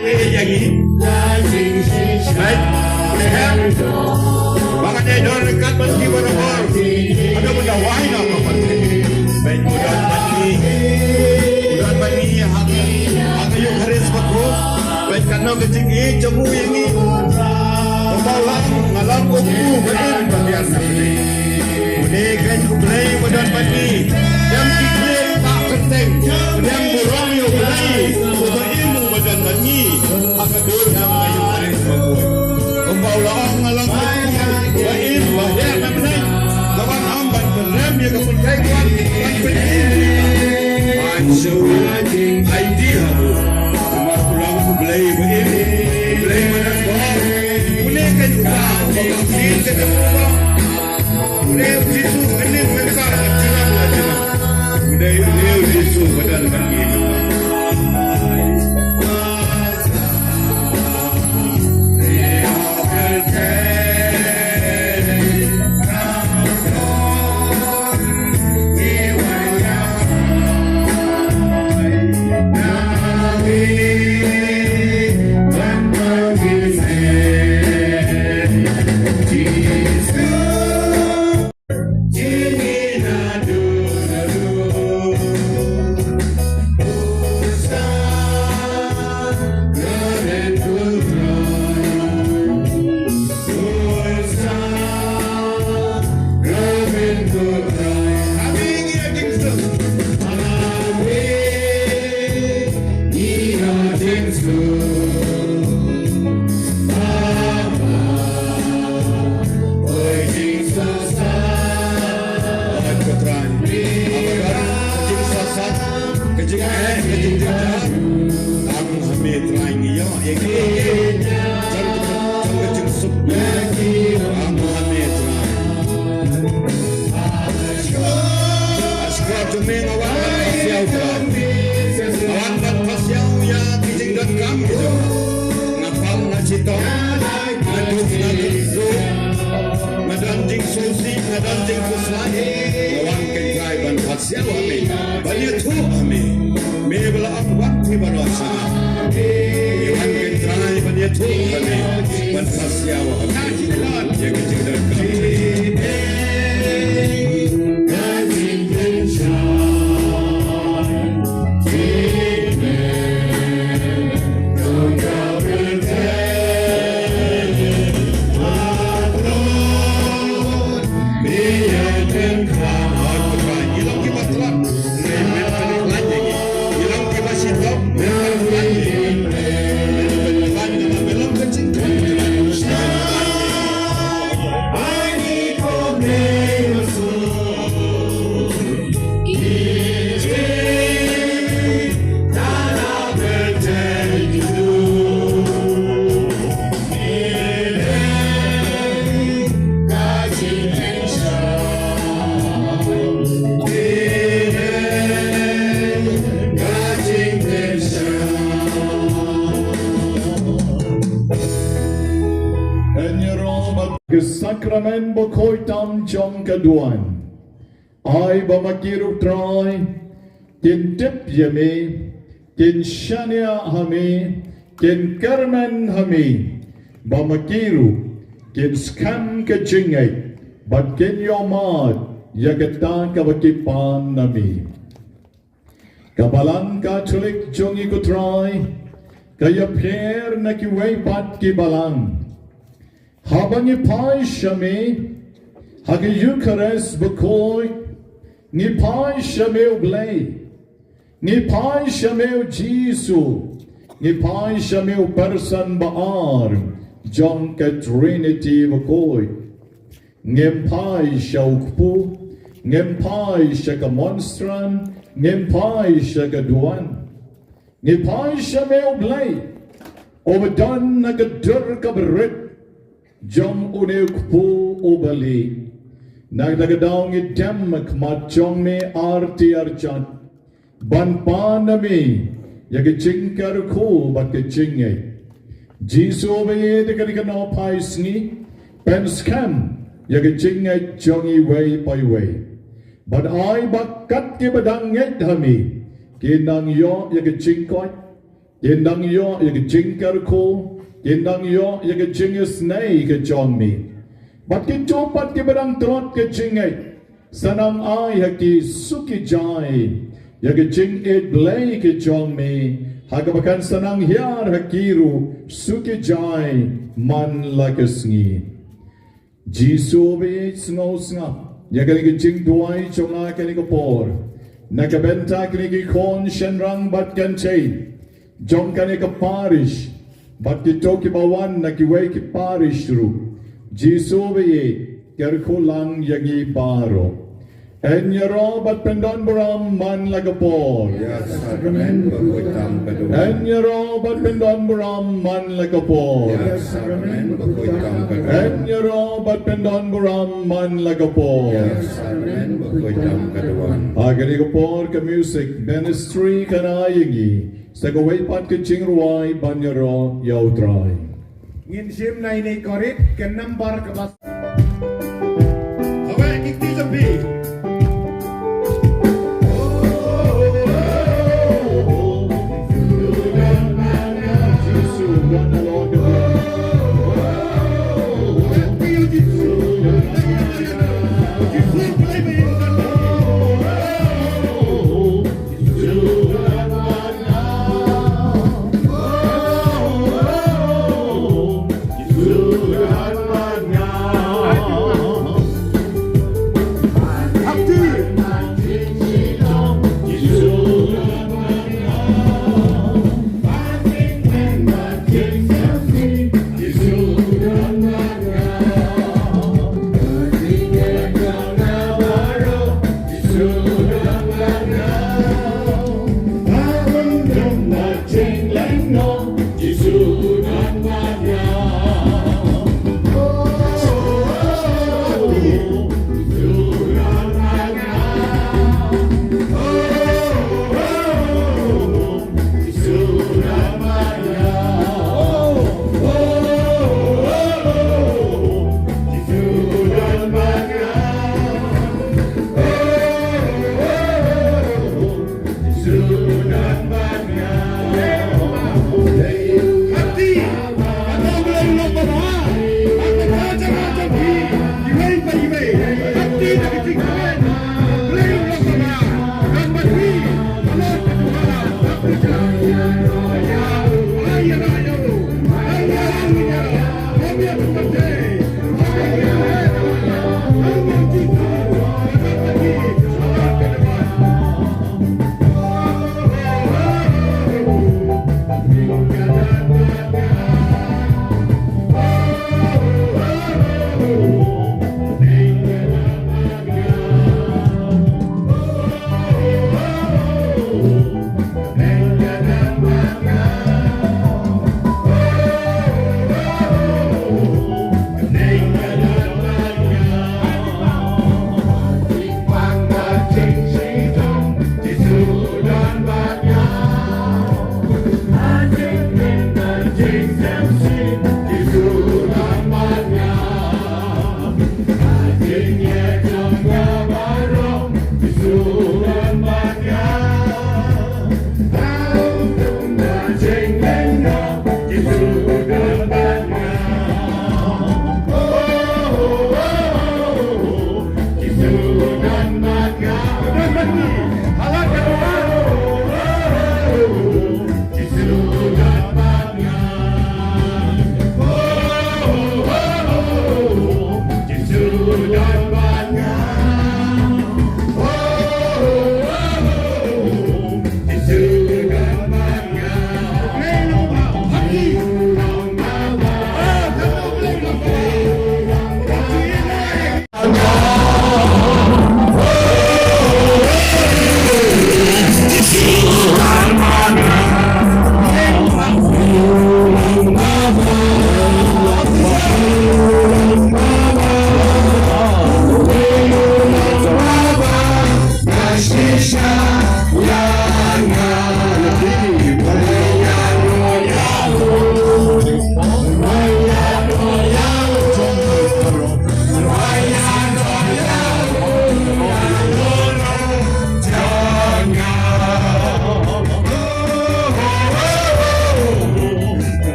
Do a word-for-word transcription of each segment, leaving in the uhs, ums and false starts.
Ïa ngi. Bad, eh, ba ngan ïai don ryngkat bad ngi barabor. Haduh ban da wai noh ka pyrthei. Bad u don bad ngi. U don bad ngi ha, ha ka Eukharist bakhuid. Bad katno ka jingïeit jong u ïa ngi. Kumba u ong, nga long u kpu ba im ba hiar na pdeng. Une keiñ u Blei uba don bad ngi. Dem ki khlieh ba kyrteng. Dem burom ïa u Blei uba im uba don bad ngi. Ha ka dur jong ka Eukharist bakhuid. Kumba u la ong, nga long u kpu ba im ba hiar na pdeng. Nga wan ym ban pynrem ïa ka pyrthei, nga wan ban pynim ïa ka. Ai shuh, ai dih ha u. Namar u long u Blei ba im, u Blei ba don bor. Une keiñ uta uba ka ktien ka jong u ba. Une u Jisu, une u Jisu, une u Jisu ba don bad ngi. Ka jingeh, ka jingjynjar, tang ha me Trai ngi ïoh ïa ki. Jan ka, jan ka jingsuk, tang ha me Trai. Shuwa jong me nga wan ban pasiaw Trai. Nga wan ban pasiaw ïa ki jingdonkam ki jong nga. Nga pang, nga shitom, nga duk, nga duk. Nga don jingsngewsih, nga don jingpyrsad. Nga wan keiñ Trai ban pasiaw ha me, ban ïathuh ha me. Me ba la ong wat phi baroh sha nga. Ngi wan keiñ Trai ban ïathuh ha me, ban pasiaw ha me ïa ka jingdonkam. Ka sakramen bakhuid tam jong ka duwan. Ai ba ma ki ruh Trai kin tip ïa me, kin shaniah ha me, kin kyrmen ha me, ba ma ki ruh kin skhem ka jingngeit bad kin ïohmad ïa kata kaba ki pan na me. Ka Balang Katholik jong ngi ko Trai ka ïapher na kiwei pat ki balang. Haba ngi phai sha me ha ka Eukharist bakhuid, ngi phai sha me U Blei, ngi phai sha me U Jisu, ngi phai sha me U Person ba ar jong ka Trinity bakhuid. Ngim phai sha u kpu, ngim phai sha ka monstrance, ngim phai sha ka duwan. Ngi phai sha me U Blei uba don na ka dur kaba rit jong une u kpu uba lieh. Na kata ka daw ngi dem ha khmat jong me arti arjat ban pan na me ïa ka jingkyrkhu bad ka jingngeit. Jisu ba ïeit, ha kane ka nohphai sngi pynskhem ïa ka jingngeit jong iwei pa iwei. Bad ai ba kat kiba dang ngeit ha me kin nang ïoh ïa ka jingkoit, Kin dang ïoh ïa ka jingkyrkhu, kin dang ïoh ïa ka jingisynei ka jong me. Bad kito pat kiba dang tlot ka jingngeit, sa nang ai ha ki suk ki jai ïa ka jingïeit Blei ka jong me, ha kaba kan sa nang hiar ha ki ruh suk ki jai man la ka sngi. Jisu ba ïeit, sngewsngap ïa kane ka jingduwai jong nga kane ka por na ka bynta kine ki khun shynrang bad kynthei jong kane ka parish bad kito kiba wan na kiwei ki parish ruh. Jisu ba ïeit, kyrkhu lang ïa ngi baroh. Yn ïaroh bad pyndon burom man la ka por. Ïa ka sakramen bakhuid tam ka duwan. Yn ïaroh bad pyndon burom man la ka por. Ïa ka sakramen bakhuid tam ka duwan. Yn ïaroh bad pyndon burom man la ka por. Ïa ka sakramen bakhuid tam ka duwan. Ha kane ka por ka music ministry kan ai ïa ngi sa kawei pat ka jingrwai ban ïaroh ïa U Trai. Ngin shim na ine i korit ka nambar kaba. Hawa ki kti jong phi.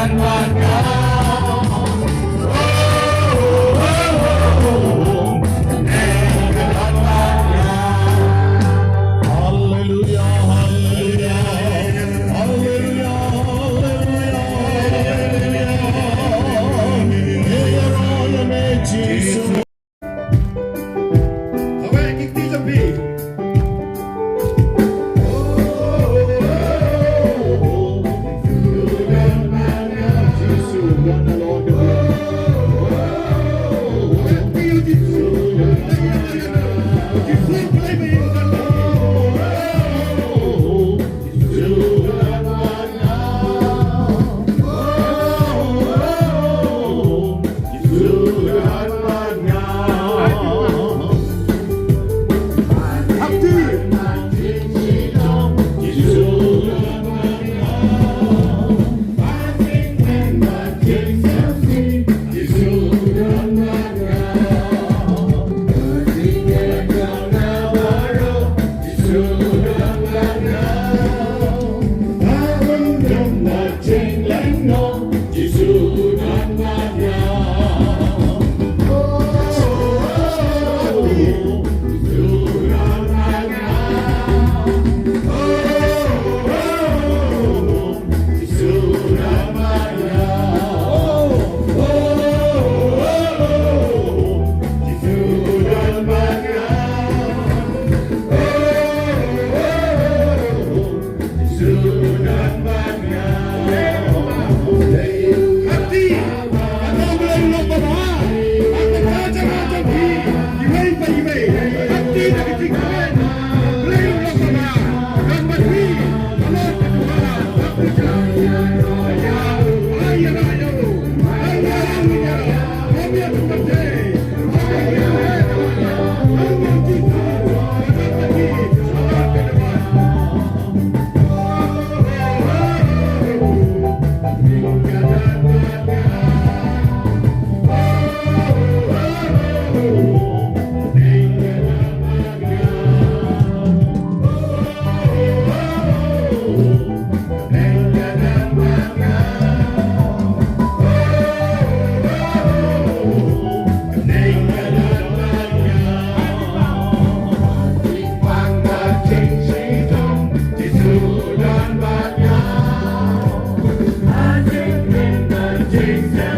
Hallelujah, hallelujah, hallelujah, hallelujah, hallelujah.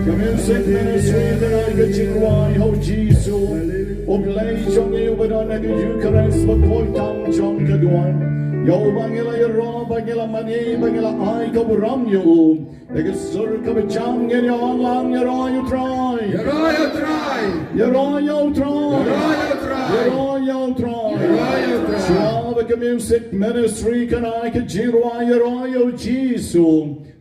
Ka music ministry, ka jingrwai ha u Jisu. U Blei jong ngi uba don ha ka Eucharist bakhuid tam jong ka duwan. Ïa uba ngi la ïaroh, ba ngi la mane, ba ngi la ai ka burom ïa u. Da ka sur kaba jam ngin ïa ong lang, ïaroh ïa u Trai. Ïaroh ïa u Trai. Ïaroh ïa u Trai. Ïaroh ïa u Trai. Ïaroh ïa u Trai. Ïaroh ïa u Trai. Shuwa ba ka music ministry kan ai ka jingrwai ïaroh ïa u Jisu.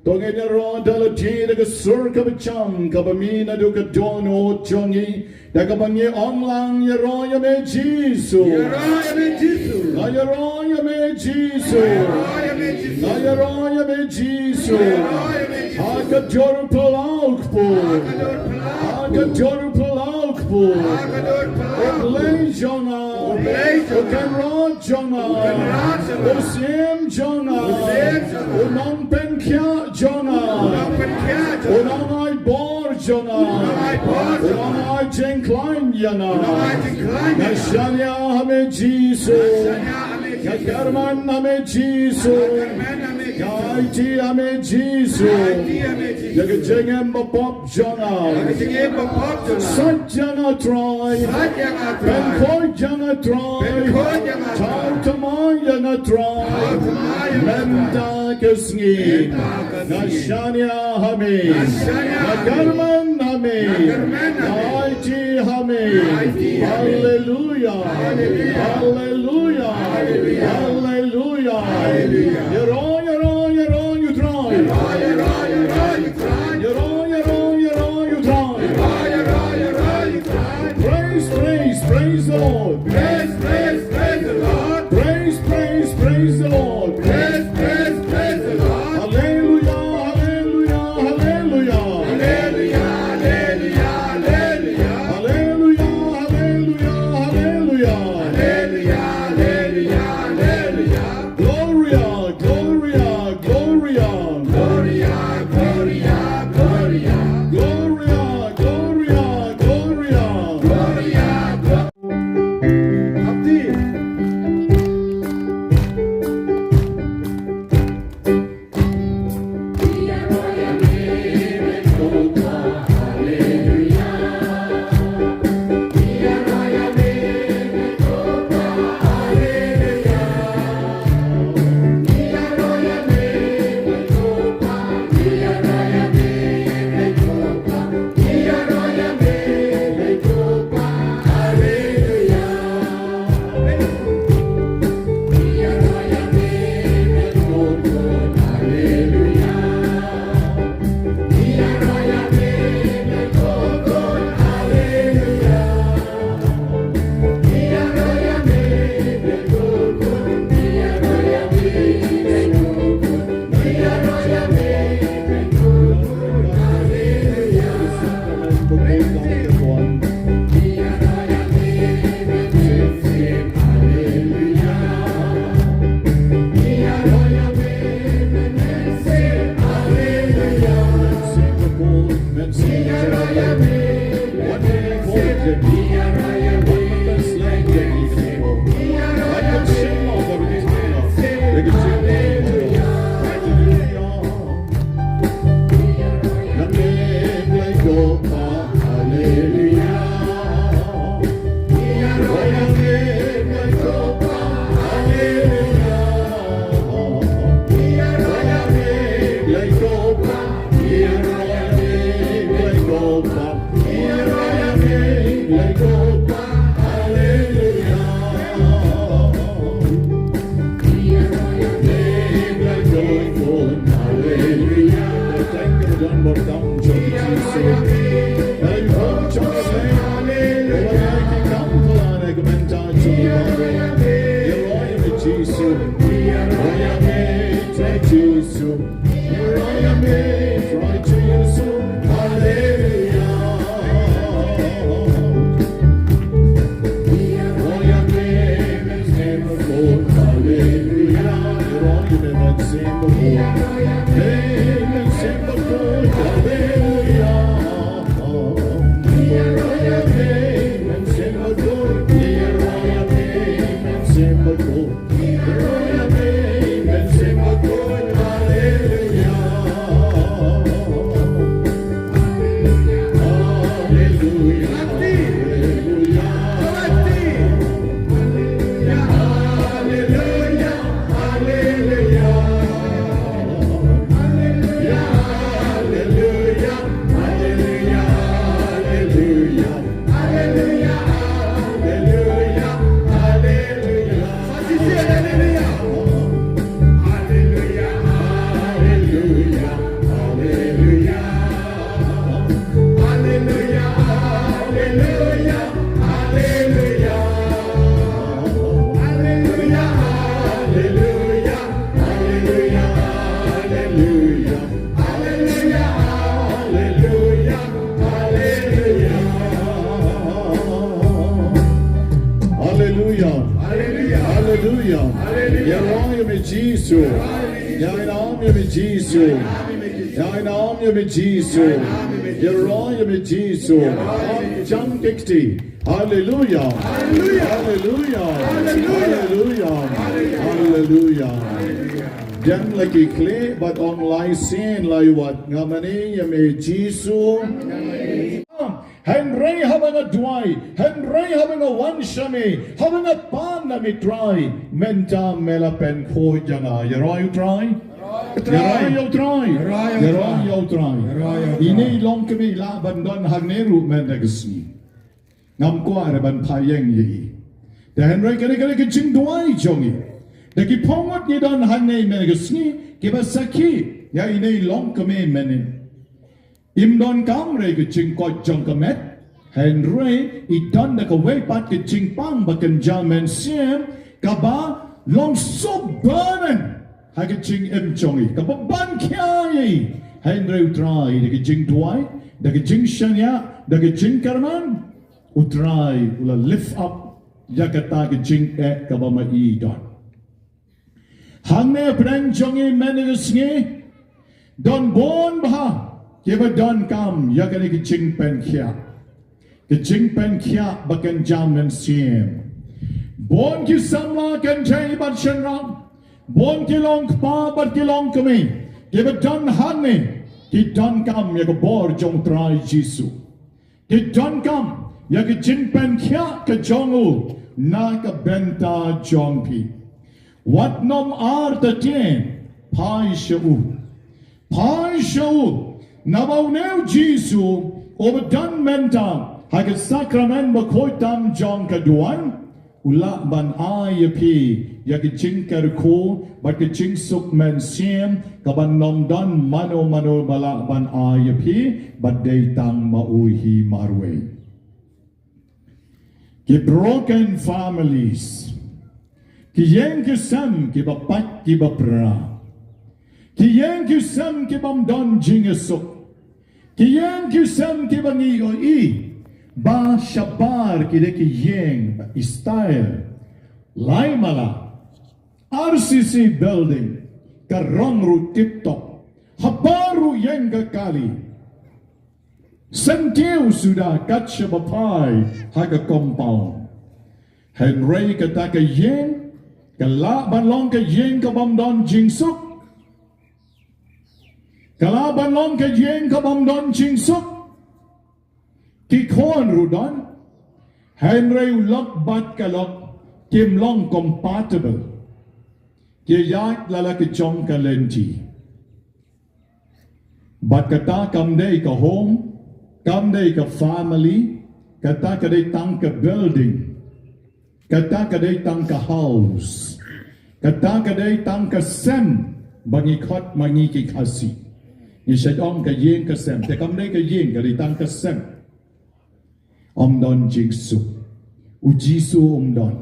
To ngin ïaroh da lade da ka sur kaba jam kaba mih naduh ka dohnud jong ngi. Da kaba ngi ong lang, ïaroh ïa me Jisu. Ïaroh ïa me Jisu. Nga ïaroh ïa me Jisu. Ïaroh ïa me Jisu. Nga ïaroh ïa me Jisu. Ïaroh ïa me Jisu. Ha ka dur phyllaw kpu. Ha ka dur phyllaw. Ha ka dur phyllaw kpu. Ha ka dur phyllaw kpu. U Blei jong nga. U Blei jong nga. U Kynrad jong nga. U Kynrad jong nga. U Syiem jong nga. U Syiem jong nga. U Nongpynkhiah jong nga. U Nongpynkhiah jong nga. U Nongaibor jong nga. U Nongaibor jong nga. U Nongai jingkhlaiñ ïa nga. U Nongai jingkhlaiñ ïa nga. Nga shaniah ha me Jisu. Nga shaniah ha me Jisu. Nga kyrmen ha me Jisu. Nga kyrmen ha me Jisu. Nga aiti ha me Jisu. Nga aiti ha me Jisu. Ïa ka jingim bapop jong nga. Ïa ka jingim bapop jong nga. Sait ïa nga Trai. Sait ïa nga Trai. Pynkhuid ïa nga Trai. Pynkhuid ïa nga Trai. Thaw thymmai ïa nga Trai. Thaw thymmai ïa nga Trai. Mynta ka sngi. Mynta ka sngi. Nga shaniah ha me. Nga shaniah ha me. Nga kyrmen ha me. Nga kyrmen ha me. Nga aiti ha me. Nga aiti ha me. Haleluia. Haleluia. Haleluia. Haleluia. Haleluia. Ïaroh, ïaroh, ïaroh ïa u Trai. Ïaroh, ïaroh, ïaroh ïa u Trai. Ïaroh, ïaroh, ïaroh ïa u Trai. Ïaroh, ïaroh, ïaroh ïa u Trai. Praise, praise, praise the Lord. Praise, praise, praise the Lord. Praise, praise, praise the Lord. Praise, praise, praise the Lord. Haleluia, haleluia, haleluia. Haleluia, haleluia, haleluia. Haleluia, haleluia, haleluia. Haleluia, haleluia. Jisu, ïaroh ïa me, Trai Jisu, ïaroh ïa me, Trai Jisu, haleluya. Ïaroh ïa me, Mynsiem Bakhuid, haleluya. Ïaroh ïa me, Mynsiem Bakhuid, hey, Mynsiem Bakhuid, haleluya. Ïaroh ïa me, Mynsiem Bakhuid, ïaroh ïa me, Mynsiem Bakhuid. Haleluya, haleluya, haleluya. Haleluya, haleluya, haleluya. Haleluya, haleluya, haleluya. Haleluya, haleluya, haleluya. Haleluya, haleluya, haleluya, haleluya. Haleluya, haleluya, haleluya. Haleluya. Haleluya. Haleluya. Haleluya. Ïaroh ïa me Jisu. Ïainam ïa me Jisu. Ïainam ïa me Jisu. Ïaroh ïa me Jisu. Jam kikti. Haleluya. Haleluya. Haleluya. Haleluya. Haleluya. Haleluya. Dang la ki khlieh bad ong lai sien lai wat, nga mane ïa me Jisu. Hynrei haba nga duwai, hynrei haba nga wan sha me, haba nga pan na me Trai, mynta me la pynkhuid ïa nga. Ïaroh ïa u Trai. Ïaroh ïa u Trai. Ïaroh ïa u Trai. Ïaroh ïa u Trai. Ine i longkmie i lah ban don hangne ruh mynta ka sngi. Ngam kwah re ban phah ïeng ïa i. Te hynrei kane kane ka jingduwai jong i. Da ki phew ngut ngi don hangne mynta ka sngi kiba sakhi ïa ine i longkmie mynne. Im donkam re ka jingkoit jong ka met. Hynrei i don da kawei pat ka jingpang ba kynja mynsiem kaba long suk banan ha ka jingim jong i, kaba ban khia ïa i. Hynrei u Trai da ka jingduwai, da ka jingshaniah, da ka jingkyrmen, u Trai u la lift up ïa kata ka jingeh kaba ma i don. Hangne hapdeng jong i mynne ka sngi don bun bha kiba donkam ïa kane ka jingpynkhiah. Ka jingpynkhiah ba kynja mynsiem. Bun ki samla kynthei bad shynrang, bun ki longkpa bad ki longkmie kiba don hangne ki donkam ïa ka bor jong u Trai Jisu. Ki donkam ïa ka jingpynkhiah ka jong u na ka bynta jong phi. Wat nym artatien, phai sha u. Phai sha u. Naba une u Jisu uba don mynta ha ka sakramen bakhuid tam jong ka duwan, u lah ban ai ïa phi ïa ka jingkyrkhu bad ka jingsuk mynsiem kaba ym don mano mano ba lah ban ai ïa phi, bad dei tang ma u hi marwei. Ki broken families, ki ïing ki sem kiba pait kiba pra, ki ïing ki sem kiba ym don jingïasuk, ki ïing ki sem kiba ngi ïohi ba shabar ki dei ki ïing ba i style lai mala. R C C building ka rong ruh tip top, hapoh ruh ïeng ka kali. Syntiew suda kat shaba phai ha ka compound. Hynrei kata ka ïing ka lah ban long ka ïing kaba ym don jingsuk. Ka lah ban long ka ïing kaba ym don jingsuk. Ki khun ruh don. Hynrei u lok bad ka lok kim long compatible. Ki ïaid la la ki jong ka lynti. Bad kata kam dei ka home, kam dei ka family, kata ka dei tang ka building. Kata ka dei tang ka house. Kata ka dei tang ka sem ba ngi khot ma ngi ki Khasi. Ngi shait ong ka ïing ka sem. Te kam dei ka ïing, ka dei tang ka sem. Ym don jingsuk. U Jisu um don.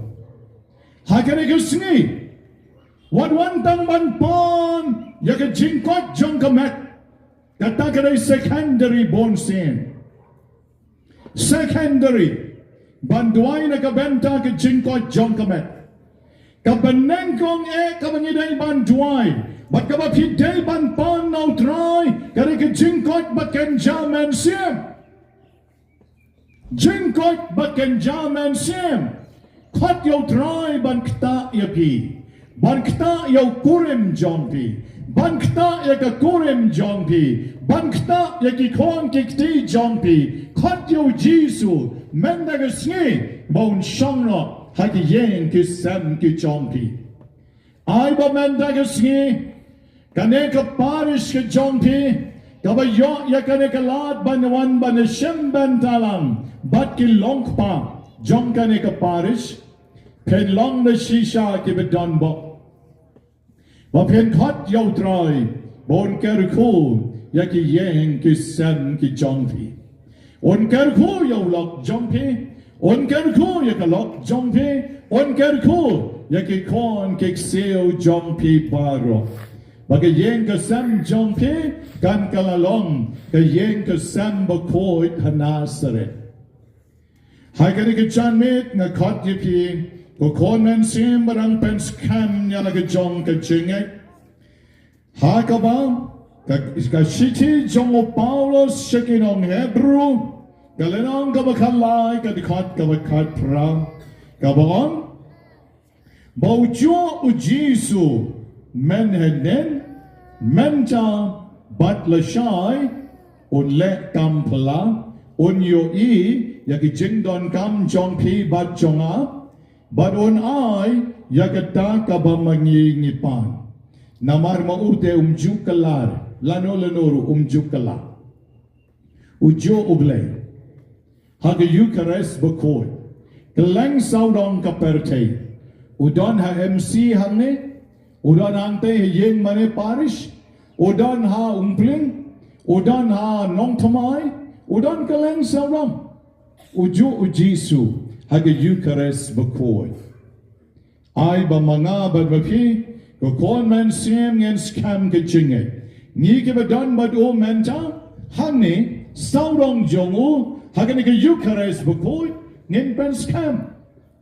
Ha kane ka sngi, Wat wan tang ban pan ïa ka jingkoit jong ka met. Kata ka dei secondary bun sien. Secondary. Ban duwai na ka bynta ka jingkoit jong ka met. Kaba nyngkong eh kaba ngi dei ban duwai bad kaba phi dei ban pan na U Trai ka dei ka jingkoit ba kynja mynsiem. Jingkoit ba kynja mynsiem. Khot ïa U Trai ban ktah ïa phi, ban ktah ïa u kurim jong phi, ban ktah ïa ka kurim jong phi, ban ktah ïa ki khun ki kti jong phi. Khot ïa U Jisu mynta ka sngi ba un shong noh ha ki ïing ki sem ki jong phi. Ai ba mynta ka sngi kane ka parish ka jong phi kaba ïoh ïa kane ka lad ban wan ban shim bynta lang bad ki longkpa jong kane ka parish, phin long da shisha kiba donbok. Ba phin khot ïa U Trai ba un kyrkhu ïa ki ïing ki sem ki jong phi. Un kyrkhu ïa u lok jong phi, un kyrkhu ïa ka lok jong phi, un kyrkhu ïa ki khun ki ksiew jong phi baroh. Ba ka ïing ka sem jong phi kan ka la long ka ïing ka sem bakhuid ha Nasareth. Ha kane ka janmiet nga khot ïa phi ko khun mynsiem ba dang pynskhem ïa la ka jong ka jingngeit. Ha kaba ka, ka shithi jong u Paulus sha ki nong Hebru, ka lynnong kaba khatlai, ka dkhot kaba khatphra, kaba ong ba u juh U Jisu mynhynnin, mynta bad lashai, un leh kam phylla, un ïohi ïa ki jingdonkam jong phi bad jong nga, bad un ai ïa kata kaba ma ngi ngi pan. Namar ma u te um ju kylla, lano lano ruh um ju kylla. U juh U Blei ha ka Eucharist bakhuid. Kylleng sawdong ka pyrthei. U don ha M C hangne, u don hangtei ha ïing mane parish, u don ha Umplieng, u don ha Nongthymmai, u don kylleng sawdong. U juh U Jisu ha ka Eucharist bakhuid. Ai ba ma nga bad ma phi ko khun mynsiem ngin skhem ka jingngeit. Ngi kiba don bad u mynta hangne, sawdong jong u ha kane ka Eucharist bakhuid ngin pynskhem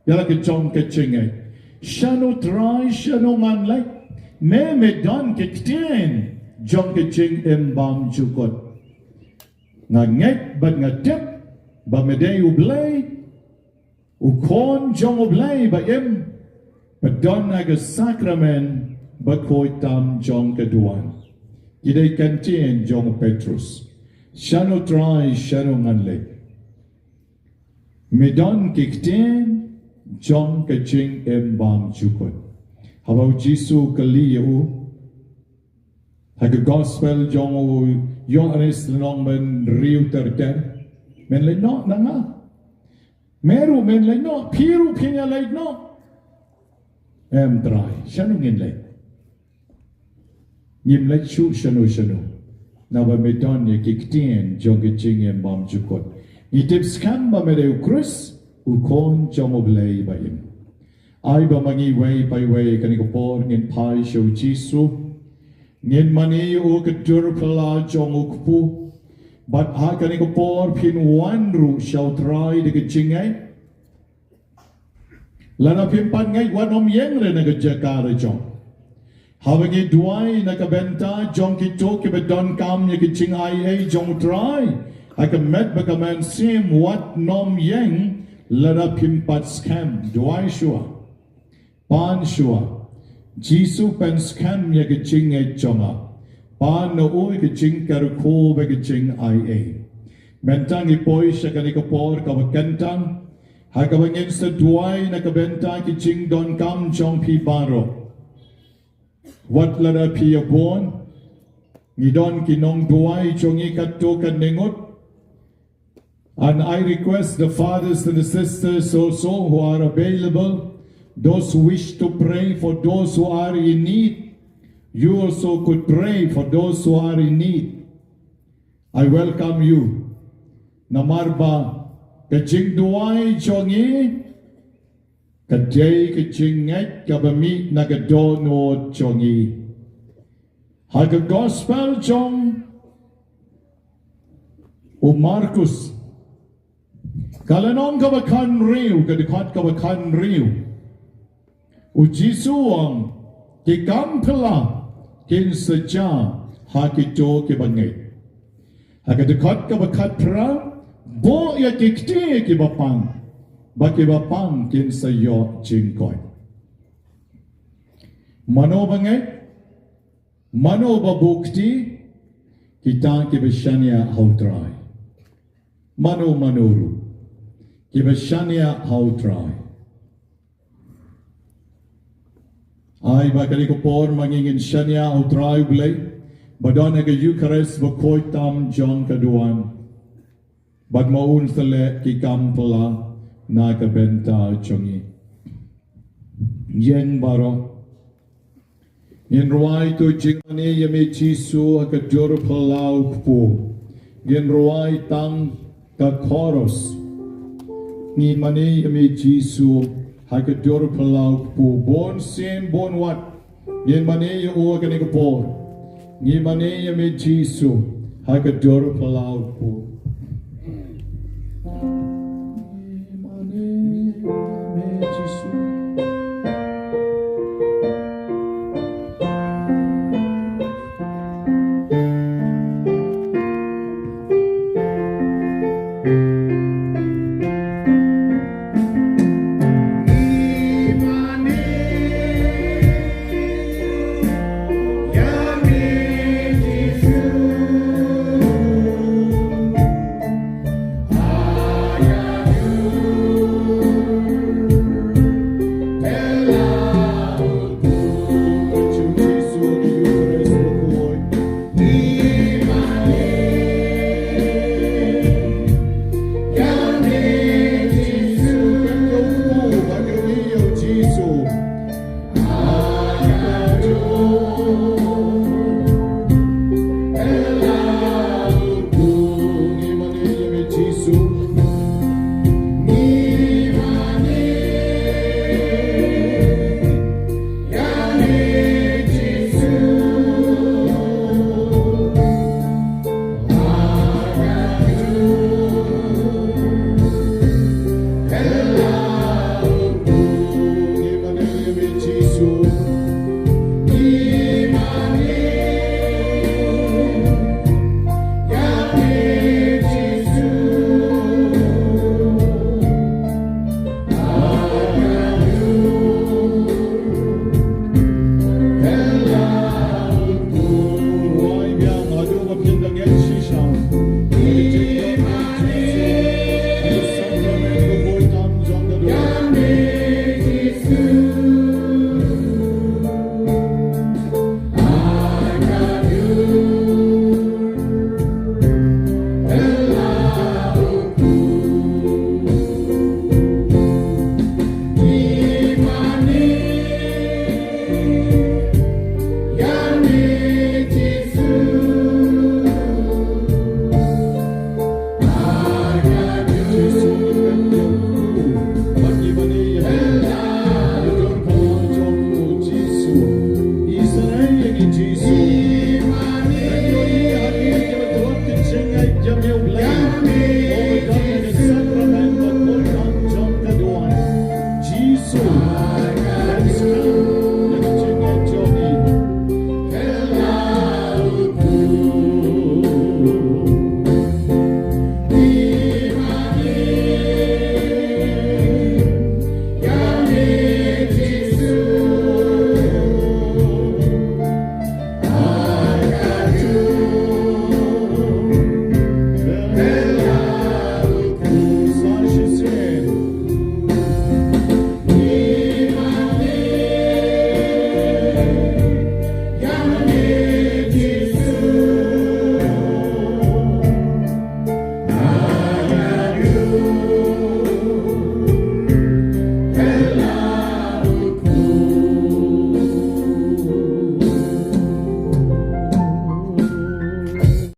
ïa la ka jong ka jingngeit. Shano Trai, shano ngan leit? Me me don ki ktien jong ka jingim bymjukut. Nga ngeit bad nga tip ba me dei U Blei, u Khun jong U Blei ba im, ba don ha ka sakramen bakhuid tam jong ka duwan. Ki dei ki ktien jong u Petrus. Shano Trai, shano ngan leit? Me don ki ktien jong ka jingim bymjukut. Haba u Jisu u kylli ïa u ha ka gospel jong u Ïoannis lynnong ba hynriew ter ter, men leit noh na nga? Me ruh men leit noh, phi ruh phin ïa leit noh? Em Trai, shano ngin leit? Ngim leit shuh shano shano. Naba me don ïa ki ktien jong ka jingim bymjukut. Ngi tip skhem ba me dei u Khrist, u Khun jong U Blei ba im. Ai ba ma ngi iwei pa iwei kane ka por ngin phai sha u Jisu. Ngin mane ïa u ka dur phylla jong u kpu. Bad ha kane ka por phin wan ruh sha u Trai da ka jingngeit. Lada phim pat ngeit, wat nym ïeng re na ka jaka re jong. Haba ngi duwai na ka bynta jong kito kiba donkam ïa ka jingaiei jong u Trai ha ka met bad ka mynsiem, wat nym ïeng lada phim pat skhem. Duwai shuwa. Pan shuwa. Jisu, pynskhem ïa ka jingngeit jong nga. Pan na u ïa ka jingkyrkhu bad ka jingaiei. Mynta ngi poi sha kane ka por kaba kyntang ha kaba ngin sa duwai na ka bynta ki jingdonkam jong phi baroh. Wat lada phi ïa bun, ngi don ki nongduwai jong ngi katto katne ngut. And I request the fathers and the sisters also who are available, those who wish to pray for those who are in need, you also could pray for those who are in need. I welcome you. Namar ba ka jingduwai jong ngi Ka dei ka jingngeit kaba mih na ka dohnud jong ngi. Ha ka gospel jong u Markus, ka lynnong kaba khathynriew, ka dkhot kaba khathynriew, u Jisu u ong, ki kam phylla kin sa jia ha kito kiba ngeit. Ha ka dkhot kaba khatphra, buh ïa ki kti ïa kiba pang, ba kiba pang kin sa ïoh jingkoit. Mano ba ngeit? Mano ba buh kti? Kita kiba shaniah ha u Trai. Mano mano ruh kiba shaniah ha u Trai. Ai ba kane ka por ma ngi ngin shaniah ha u Trai U Blei ba don ha ka Eukharist bakhuid tam jong ka duwan. Bad ma un sa leh ki kam phylla na ka bynta jong ngi. Ïeng baroh. Ngin rwai to jingmane ïa me Jisu ha ka dur phyllaw kpu. Ngin rwai tang ka chorus. Ngi mane ïa me Jisu ha ka dur phyllaw kpu. Bun sien bun wat ngin mane ïa u ha kane ka por. Ngi mane ïa me Jisu ha ka dur phyllaw kpu. Ngi mane ïa me Jisu.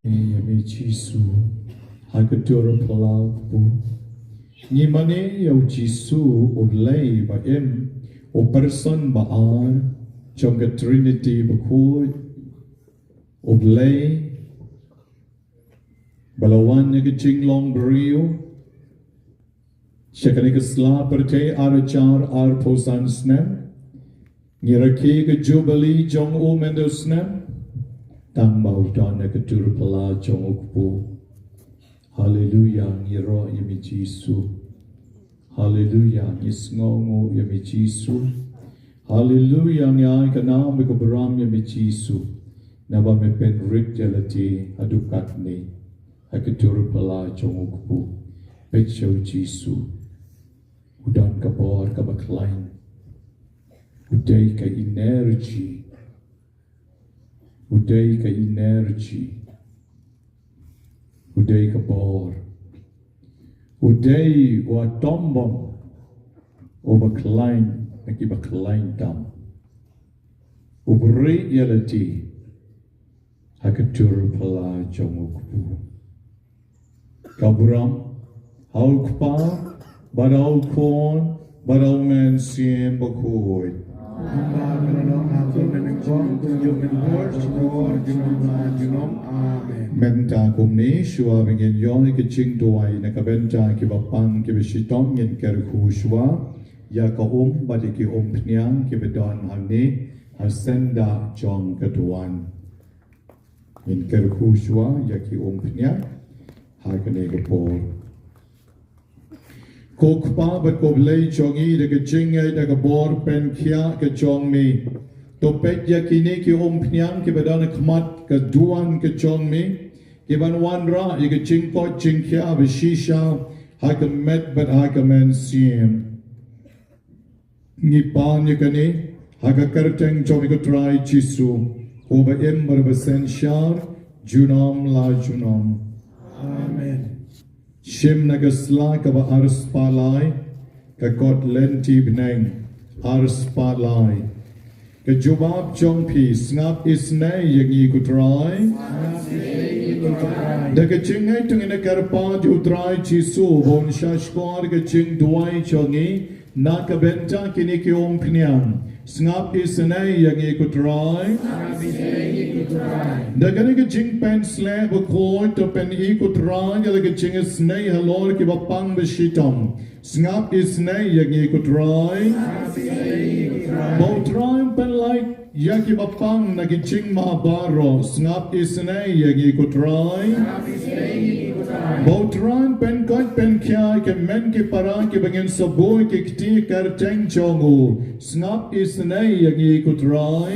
Ïa me Jisu ha ka dur phyllaw kpu. Ngi mane ïa u Jisu, u Blei ba im, u person ba ar jong ka Trinity bakhuid, u Blei ba la wan ïa ka jinglong briew sha kane ka sla pyrthei ar hajar arphew san snem. Ngi rakhe ka Jubili jong u mynta u snem, tang ba u don ha ka tur pala jong u kpu. Haleluya, ngi ïaroh ïa me Jisu. Haleluya, ngi sngewnguh ïa me Jisu. Haleluya, ngi ai ka nam bad ka burom ïa me Jisu. Naba me pynrit ïa lade haduh katne ha ka tur pala jong u kpu. Peit sha u Jisu. U don ka bor kaba khlaiñ. U dei ka energy. U dei ka energy. U dei ka bor. U dei u atom bomb uba khlaiñ na kiba khlaiñ tam. U bri ïa lade ha ka tur pala jong u kpu. Ka burom ha u Kpa bad ha u Khun bad ha u Mynsiem Bakhuid. Kumba ka la long ha kaba mynta, kumjuh mynta, junom la junom. Amen. Mynta kumne shuwa ba ngin ïoh ïa ka jingduwai na ka bynta kiba pang kiba shitom, ngin kyrkhu shuwa ïa ka um bad ïa ki umphniang kiba don hangne ha syndah jong ka duwan. Ngin kyrkhu shuwa ïa ki umphniang ha kane ka por. Ko Kpa bad ko Blei jong ngi, da ka jingngeit da ka bor pynkhiah ka jong me, to peit ïa kine ki umphniang kiba don ha khmat ka duwan ka jong me, kiban wanrah ïa ka jingkoit jingkhiah ba shisha ha ka met bad ha ka mynsiem. Ngi pan ïa kane ha ka kyrteng jong me ko Trai Jisu, uba im bad uba synshar junom la junom. Amen. Shim na ka sla kaba arspah lai, ka kot lynti bneng arspah lai. Ka jubab jong phi, sngap isynei ïa ngi ko Trai. Da ka jingngeit to ngin ïa kyrpad ïa u Trai Jisu ba un shahshkor ka jingduwai jong ngi na ka bynta kine ki umphniang. Sngap isynei ïa ngi ko Trai. Da kane ka jingpynshlur bakhuid to pyni ko Trai ïa la ka jingisynei halor kiba pang ba shitom. Sngap isynei ïa ngi ko Trai. Ba u Trai un pynlait ïa kiba pang na ki jingma baroh. Sngap isynei ïa ngi ko Trai. Ba u Trai un pynkoit pynkhiah ïa ki hynmen ki para kiba ngin sa buh ïa ki kti ha ka kyrteng jong u. Sngap isynei ïa ngi ko Trai.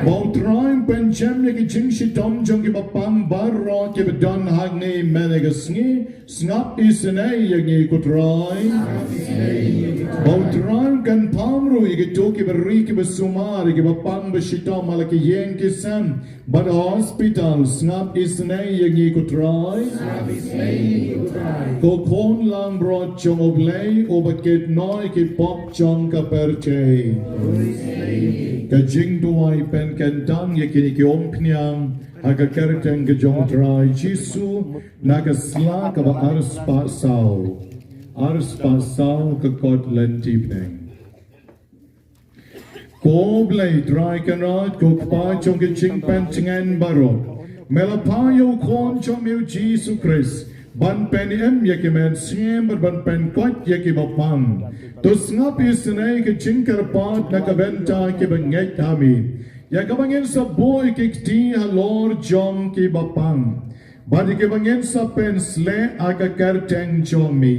Ba u Trai un pynjem ïa ki jingshitom jong kiba pang baroh kiba don hangne mynne ka sngi. Sngap isynei ïa ngi ko Trai. Ba u Trai un kynpham ruh ïa kito kiba ri kiba sumar, ïa kiba pang ba shitom ha la ki ïing ki sem bad hospital. Sngap isynei ïa ngi ko Trai. Ko Khun langbrot jong u Blei uba kit noh ïa ki pop jong ka pyrthei. Ka jingduwai pynkyntang ïa kine ki umphniang ha ka kyrteng ka jong u Trai Jisu, na ka sla kaba arspah saw. Arspah saw, ka kot lynti bneng. Ko Blei Trai Kynrad, ko Kpa jong ka jingpyntngen baroh, me la phah ïa u Khun jong me u Jisu Khrist ban pynim ïa ki mynsiem bad ban pynkoit ïa kiba pang. To sngap isynei ka jingkyrpad na ka bynta kiba ngeit ha me, ïa kaba ngin sa buh ïa ki kti halor jong kiba pang, bad ïa kiba ngin sa pynsleh ha ka kyrteng jong me.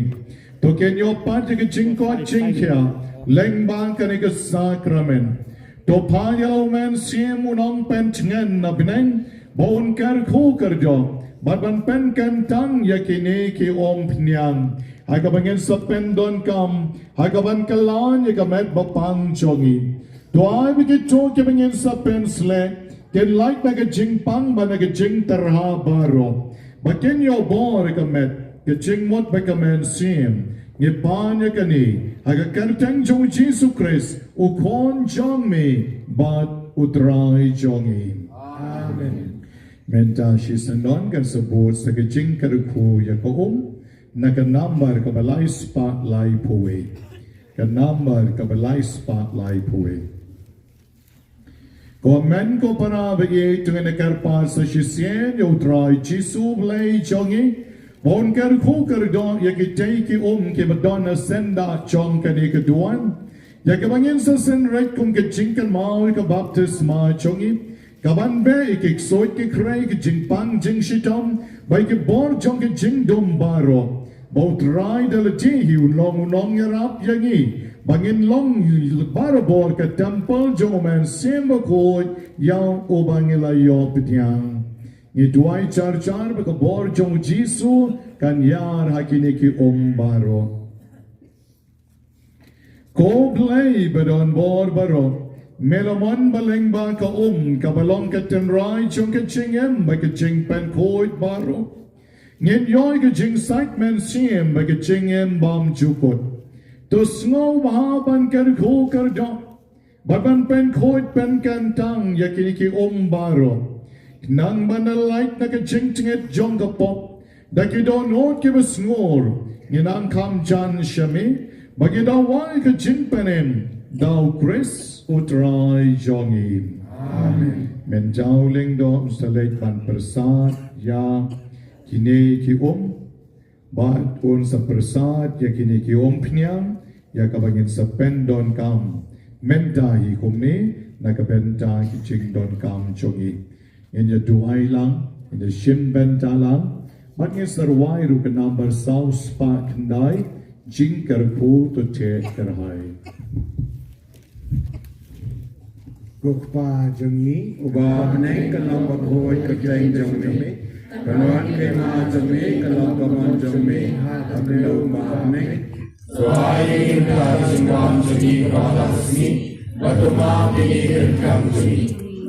To kin ïoh pat ïa ka jingkoit jingkhiah lyngba kane ka sakramen. To phah ïa la u Mynsiem u Nongpyntngen na bneng ba un kyrkhu kyrdoh bad ban pynkyntang ïa kine ki umphniang ha kaba ngin sa pyndonkam, ha kaban kylla ïa ka met ba pang jong ngi. To ai ba kito kiba ngin sa pynsleh kin lait na ka jingpang bad na ka jingtyrha baroh, ba kin ïoh bor ïa ka met, ka jingmut bad ka mynsiem. Ngi pan ïa kane ha ka kyrteng jong u Jisu Khrist, u Khun jong me bad u Trai jong ngi. Amen. Mynta shisyndon kan sa bud sa ka jingkyrkhu ïa ka um. Na ka nambar kaba lai spah lai phew wei. Ka nambar kaba lai spah lai phew wei. Ko hynmen ko para ba ïeit, to ngin ïa kyrpad sa shisien ïa U Trai Jisu Blei jong ngi, ba un kyrkhu kyrdoh ïa kitei ki um kiba don ha syndah jong kane ka duwan, ïa kaba ngin sa synreit kum ka jingkynmaw ïa ka baptisma jong ngi, kaban beh ïa ki ksuid ki khrei, ki jingpang jingshitom bad ki bor jong ki jingdum baroh. Ba U Trai da lade hi un long u nongïarap ïa ngi, ba ngin long barabor ka templ jong U Mynsiem Bakhuid ïa uba ngi la ïoh pdiang. Ngi duwai jar jar ba ka bor jong U Jisu kan ïar ha kine ki um baroh. Ko Blei badonbor baroh, me la mon ba lyngba ka um kaba long ka tynrai jong ka jingim bad ka jingpynkhuid baroh, ngin ïoh ïa ka jingsait mynsiem bad ka jingim bymjukut. To sngew bha ban kyrkhu kyrdoh bad ban pynkhuid pynkyntang ïa kine ki um baroh, khnang ba na lait na ka jingtngit jong ka pop, da ki dohnud kiba sngur, ngin nang kham jan sha me, ba ngin dawa ïa ka jingpynim da U Khrist U Trai jong ngi. Amen. Men jaw lyngdoh, sa leit ban pyrsad ïa kine ki um, bad un sa pyrsad ïa kine ki umphniang, ïa kaba ngin sa pyndonkam mynta hi kumne na ka bynta ki jingdonkam jong ngi. Ngin ïa duwai lang, ngin ïa shim bynta lang, bad ngin sa rwai ruh ka nambar saw spah khyndai, Jingkyrkhu to teh kyrhai. Ko Kpa jong ngi uba ha bneng, ka long bakhuid ka kyrteng jong me, ka mon ka hima jong me, ka long ka mon jong me ha khyndew kumba ha bneng. To ai ïa ngi mynta ka jingbam jong ngi kaba ha ka sngi, bad to map ïa ngi ki ryngkang jong ngi,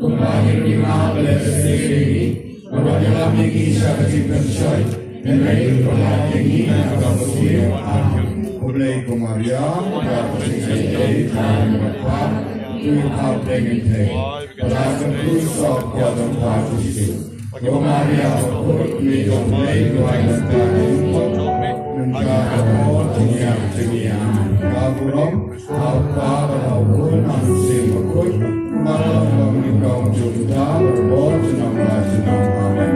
kumba ngi ruh ngi map ïa lade kiba sngewsih ïa ngi, bad wat ïalam ïa ngi sha ka jingpynshoi, hynrei to pynlait ïa ngi na ka kaba sniew. Amen. Khublei ko Maria, ka dap ka jingkyrkhu, Trai bad pha, to ïa pha pdeng ngi thei, bad ha ka krus u khot jong pha u Jisu. Ko Maria bakhuid, kmie jong U Blei, duwai lem ïa ngi mynta bad ha ka hor jong ka jingim. Ka burom ha U Kpa bad ha U Khun bad ha U Mynsiem Bakhuid, kumba la long ha ka nyngkong, junom junom, bad junom la junom. Amen.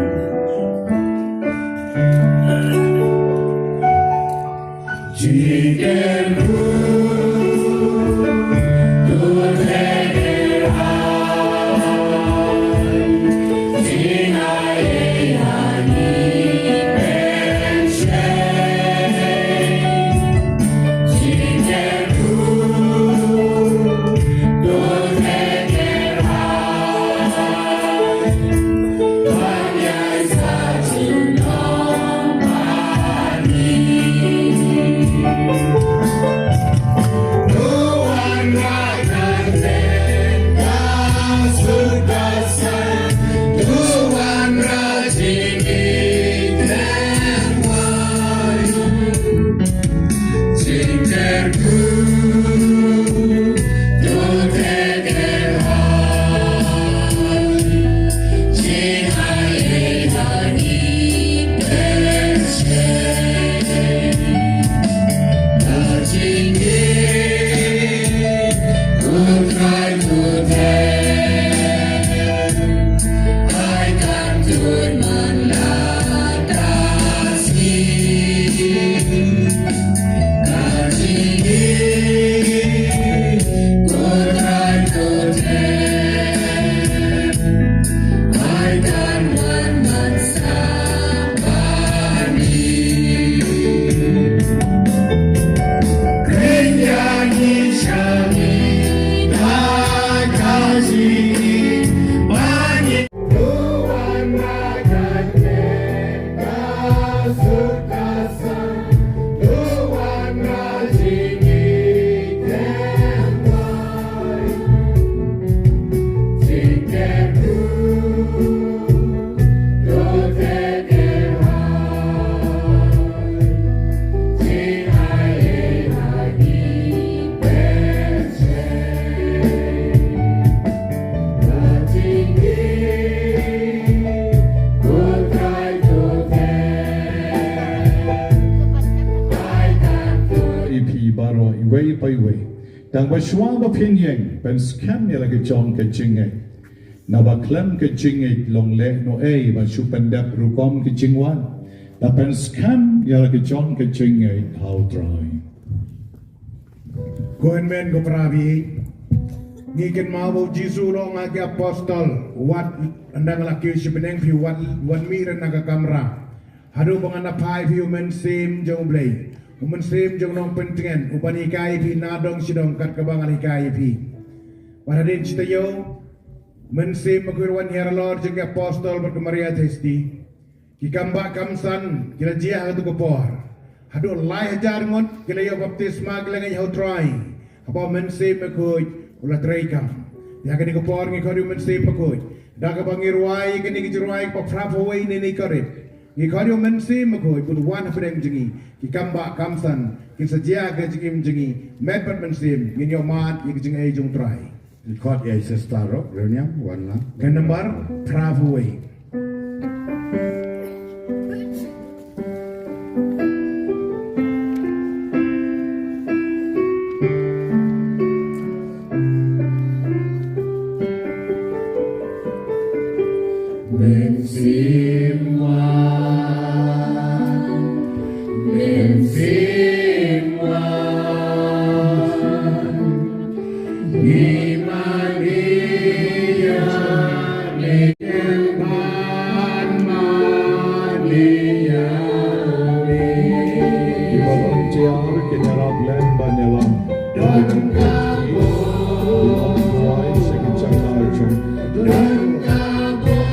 Tang ba shuwa ba phin ïeng, pynskhem ïa la ka jong ka jingngeit. Naba khlem ka jingngeit long leh noh ei ba shu pyndep rukom ka jingwan. Ba pynskhem ïa la ka jong ka jingngeit ha U Trai. Ko hynmen ko para baieit, ngi kynmaw ba U Jisu u la ong ha ki apostol, wat, ynda nga la kiew sha bneng phi wat, wat mih rynda na ka kamra. Haduh ba ngan da phah ïa phi U Mynsiem jong U Blei, U Mynsiem jong U Nongpyntngen, uban hikai ïa phi nadong shadong kat kaba ngan hikai ïa phi. Bad hadien shi taïew, Mynsiem Bakhuid u la wan halor jong ki apostol bad ka Maria Theisotti. Ki kam bah kam san ki la jia ha katu ka por. Haduh lai hajar ngut ki la ïoh baptisma, ki la ngeit ha U Trai. Haba U Mynsiem Bakhuid u la treikam. Ïa kane ka por ngi khot ïa U Mynsiem Bakhuid. Da kaba ngi rwai kane ka jingrwai kaba phra phew wei ne ne ka rit, ngi khot ïa U Mynsiem Bakhuid ban wan hapdeng jong ngi. Ki kam bah kam san kin sa jia ha ka jingim jong ngi. Met bad mynsiem ngin ïoh mad ïa ka jingaiei jong U Trai. Khot ïa i Sister Rok Rniang wan lang. Ka nambar phra phew wei. Mynsiem wan, Mynsiem wan. Ngi mane ïa me, ban mane ïa me. Kiba don jingïarap len ban ïalam. Don ka bor. Don ka bor.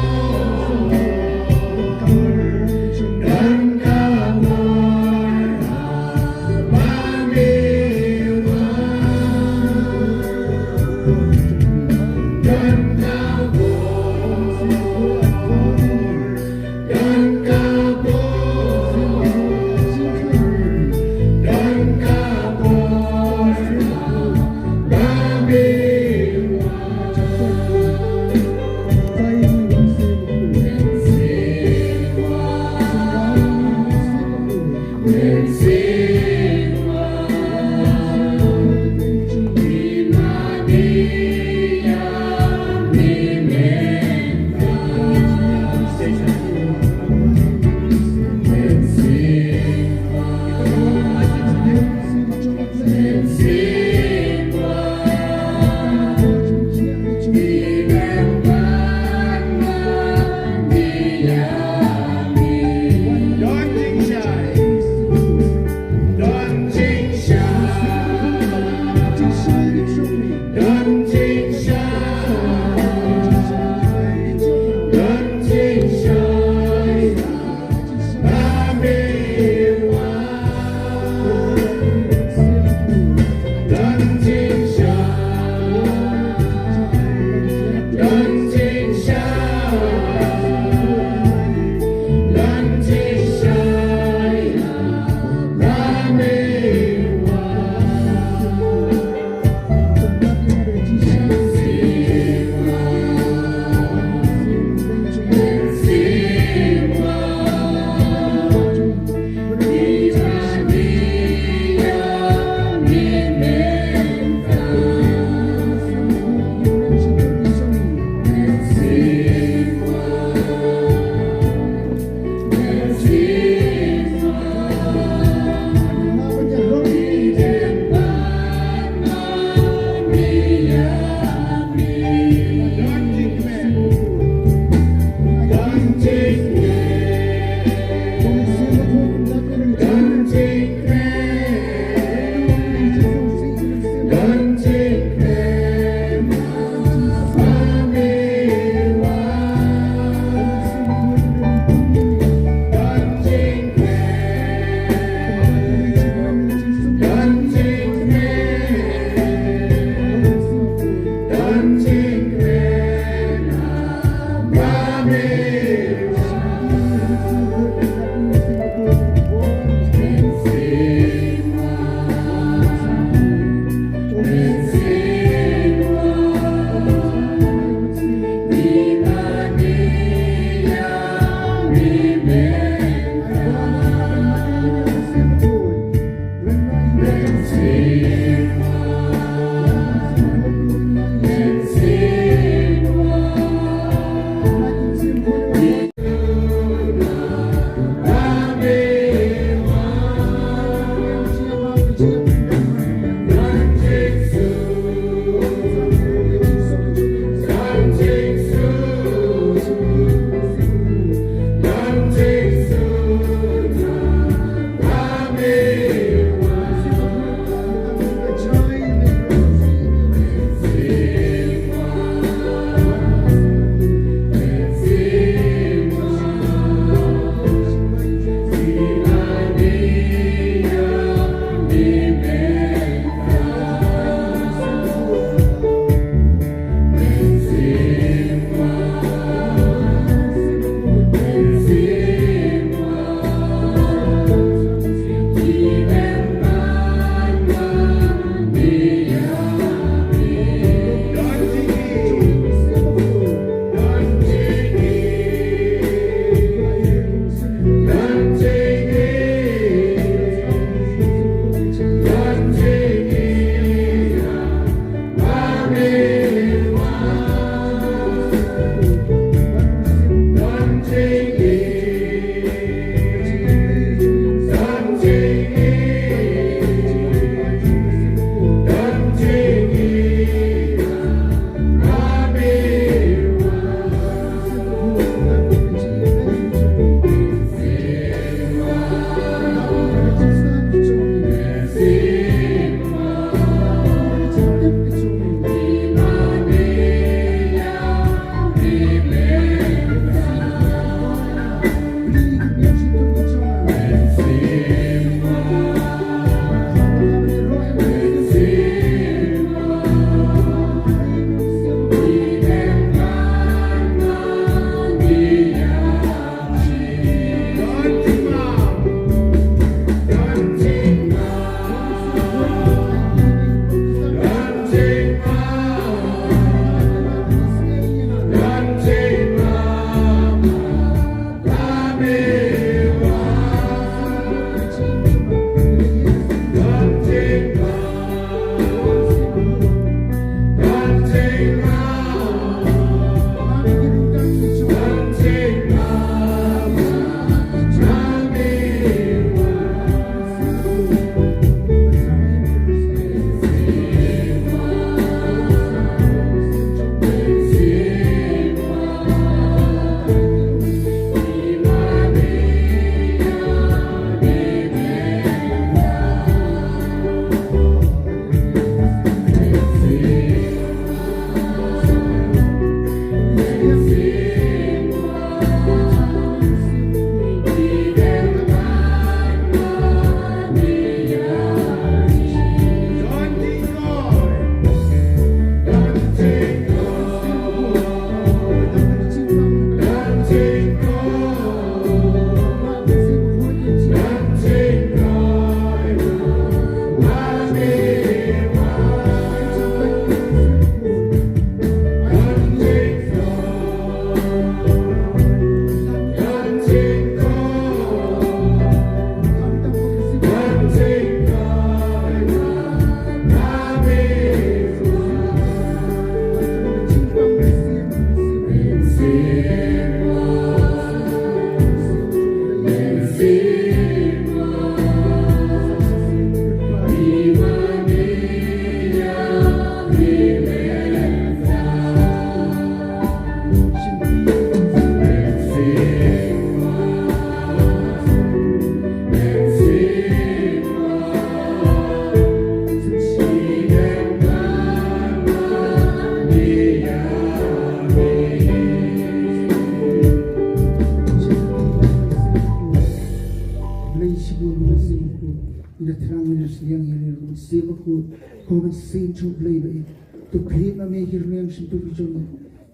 Ko Mynsiem jong U Blei ba ïeit, to pynmih ma me ki rmiang shyntur ki jong ngi,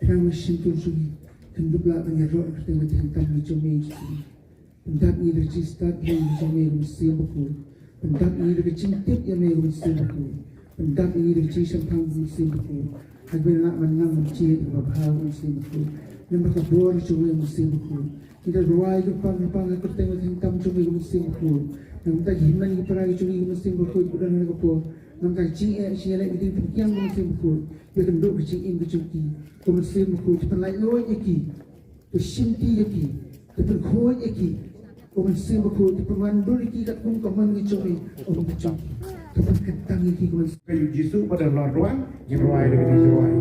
pynmih shyntur jong ngi, kan dup lah ban ïaroh kyrteng bad kyrteng tam ki jong me. Pyndap ïa ngi da ka jingstad ïa me, ko Mynsiem Bakhuid. Pyndap ïa ngi da ka jingtip ïa me, ko Mynsiem Bakhuid. Pyndap ïa ngi da ka jingshemphang, ko Mynsiem Bakhuid. Ha kaba ngin lah ban ngam ban jied ïa ka babha, ko Mynsiem Bakhuid. Namar ka bor jong me, ko Mynsiem Bakhuid. Ngi da duwai kyrpang kyrpang ha ka kyrteng bad kyrteng tam jong me, ko Mynsiem Bakhuid. Namar ka jingmane ki para ki jong me, ko Mynsiem Bakhuid, ba don ha kane ka por. Namar ka jingeh jingïaleh ki dei pynkiang, ko Mynsiem Bakhuid. Ïa kynduh ka jingim ka jong ki, ko Mynsiem Bakhuid, to pynlait luid ïa ki. To shimti ïa ki, to pynkhuid ïa ki, ko Mynsiem Bakhuid, to pynwandur ïa ki katkum ka mon ka jong me, ko Mynsiem Bakhuid, to pynkyntang ïa ki, ko Mynsiem. Ka ïing Jisu ba don la rwai, jingruwai da ka jingruwai.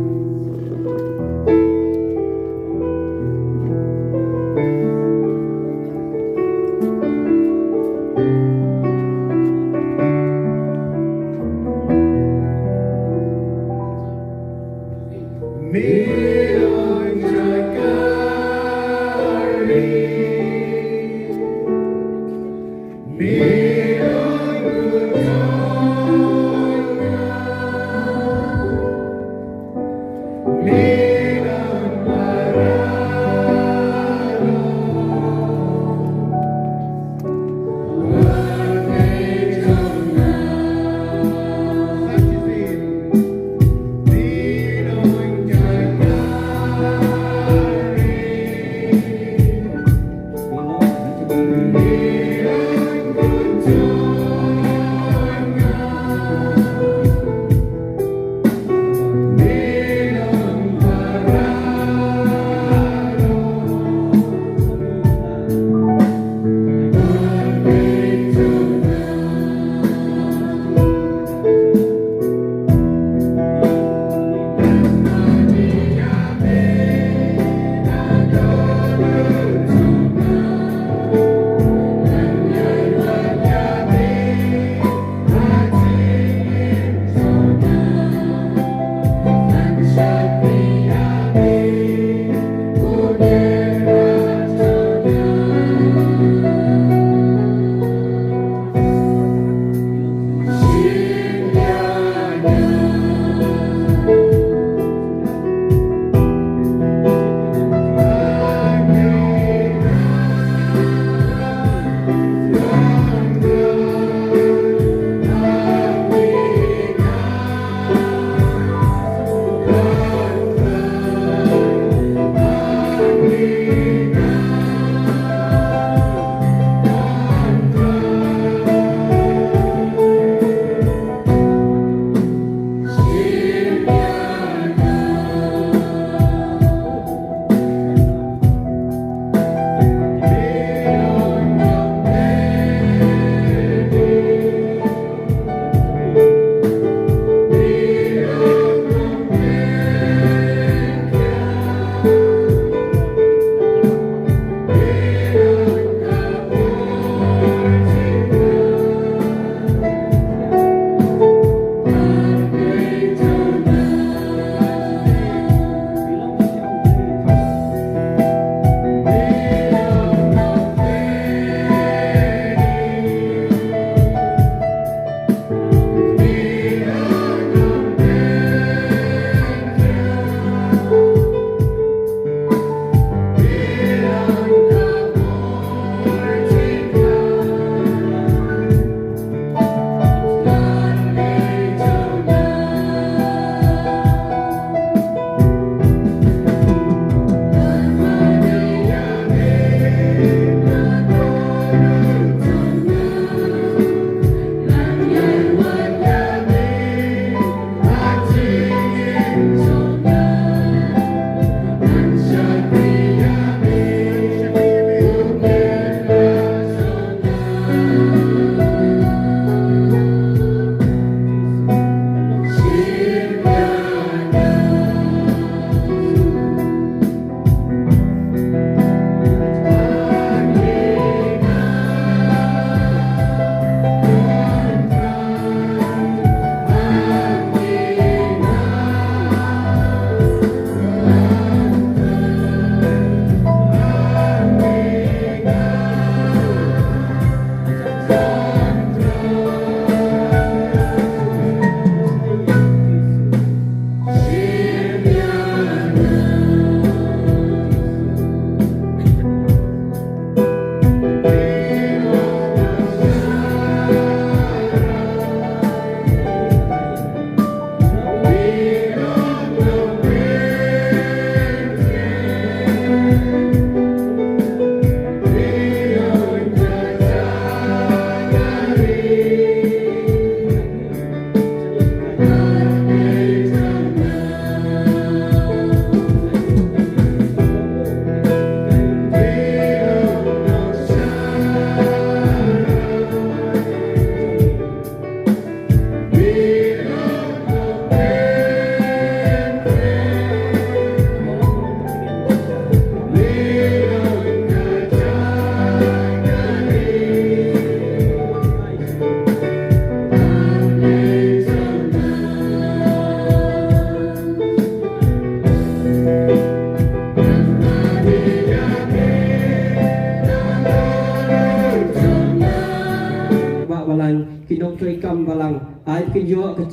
Kin ïoh ka,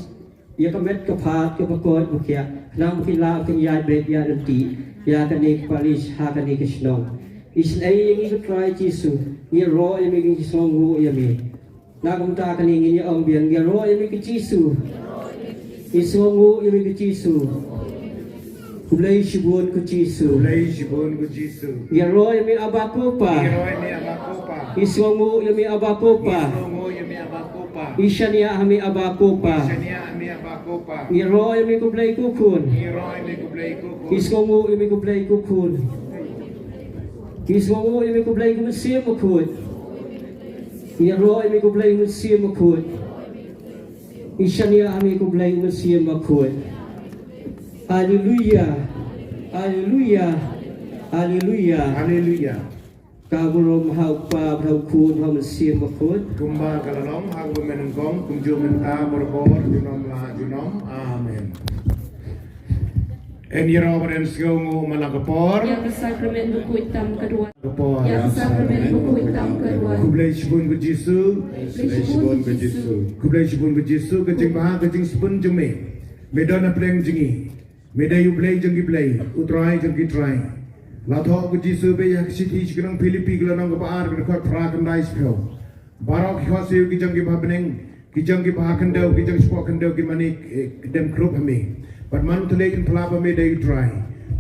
ïa ka met ka phad kaba koit ba khiah, khnang ba kin lah ban ïaid beit ïaid ryntih ïa kane ka parish ha kane ka shnong. Isynei ïa ngi ko Trai Jisu, ngi ïaroh ïa me, ngi sngewnguh ïa me. Na ka bynta kane ngin ïa ong biang, ngi ïaroh ïa me ko Jisu. Ngi sngewnguh ïa me ko Jisu. Khublei shibun ko Jisu. Khublei shibun ko Jisu. Ngi ïaroh ïa me Aba ko Pa. Ngi ïaroh ïa me Aba ko Pa. Ngi sngewnguh ïa me Aba ko Pa. Ngi sngewnguh ïa me Aba ko Pa. Ngi shaniah ha me Aba ko Pa. Ngi shaniah ha me Aba ko Pa. Ngi ïaroh ïa me ko Blei ko Khun. Ngi ïaroh ïa me ko Blei ko Khun. Ngi sngewnguh ïa me ko Blei ko Khun. Ngi sngewnguh ïa me ko Blei ko Mynsiem Bakhuid. Ngi ïaroh ïa me ko Blei ko Mynsiem Bakhuid. Ngi shaniah ha me ko Blei ko Mynsiem Bakhuid. Haleluia. Haleluia. Haleluia. Haleluia. Ka burom ha u Kpa, ha u Khun, ha u Mynsiem Bakhuid. Kumba ka la long ha kaba mynnyngkong, kumjuh mynta, barabor, junom la junom. Amen. Ngin ïaroh bad ngin sngewnguh man la ka por. Ïa ka sakramen bakhuid tam ka duwai. Ka por. Ïa ka sakramen bakhuid tam ka duwai. Khublei shibun ko Jisu. Khublei shibun ko Jisu. Khublei shibun ko Jisu, ka jingbha ka jingsheptieng jong me. Me don hapdeng jong ngi. Me dei u Blei jong ki blei, u Trai jong ki trai. La thoh ko Jisu beit ha ka shithi sha ki nong Philippi ka lynnong kaba ar ka dkhot phra khyndai shiphew. Baroh ki khohsiew ki jong kiba ha bneng, ki jong kiba ha khyndew, ki jong shapoh khyndew ki mane, eh, dem khrup ha me. Bad man u thylliej yn pla ba me dei u Trai.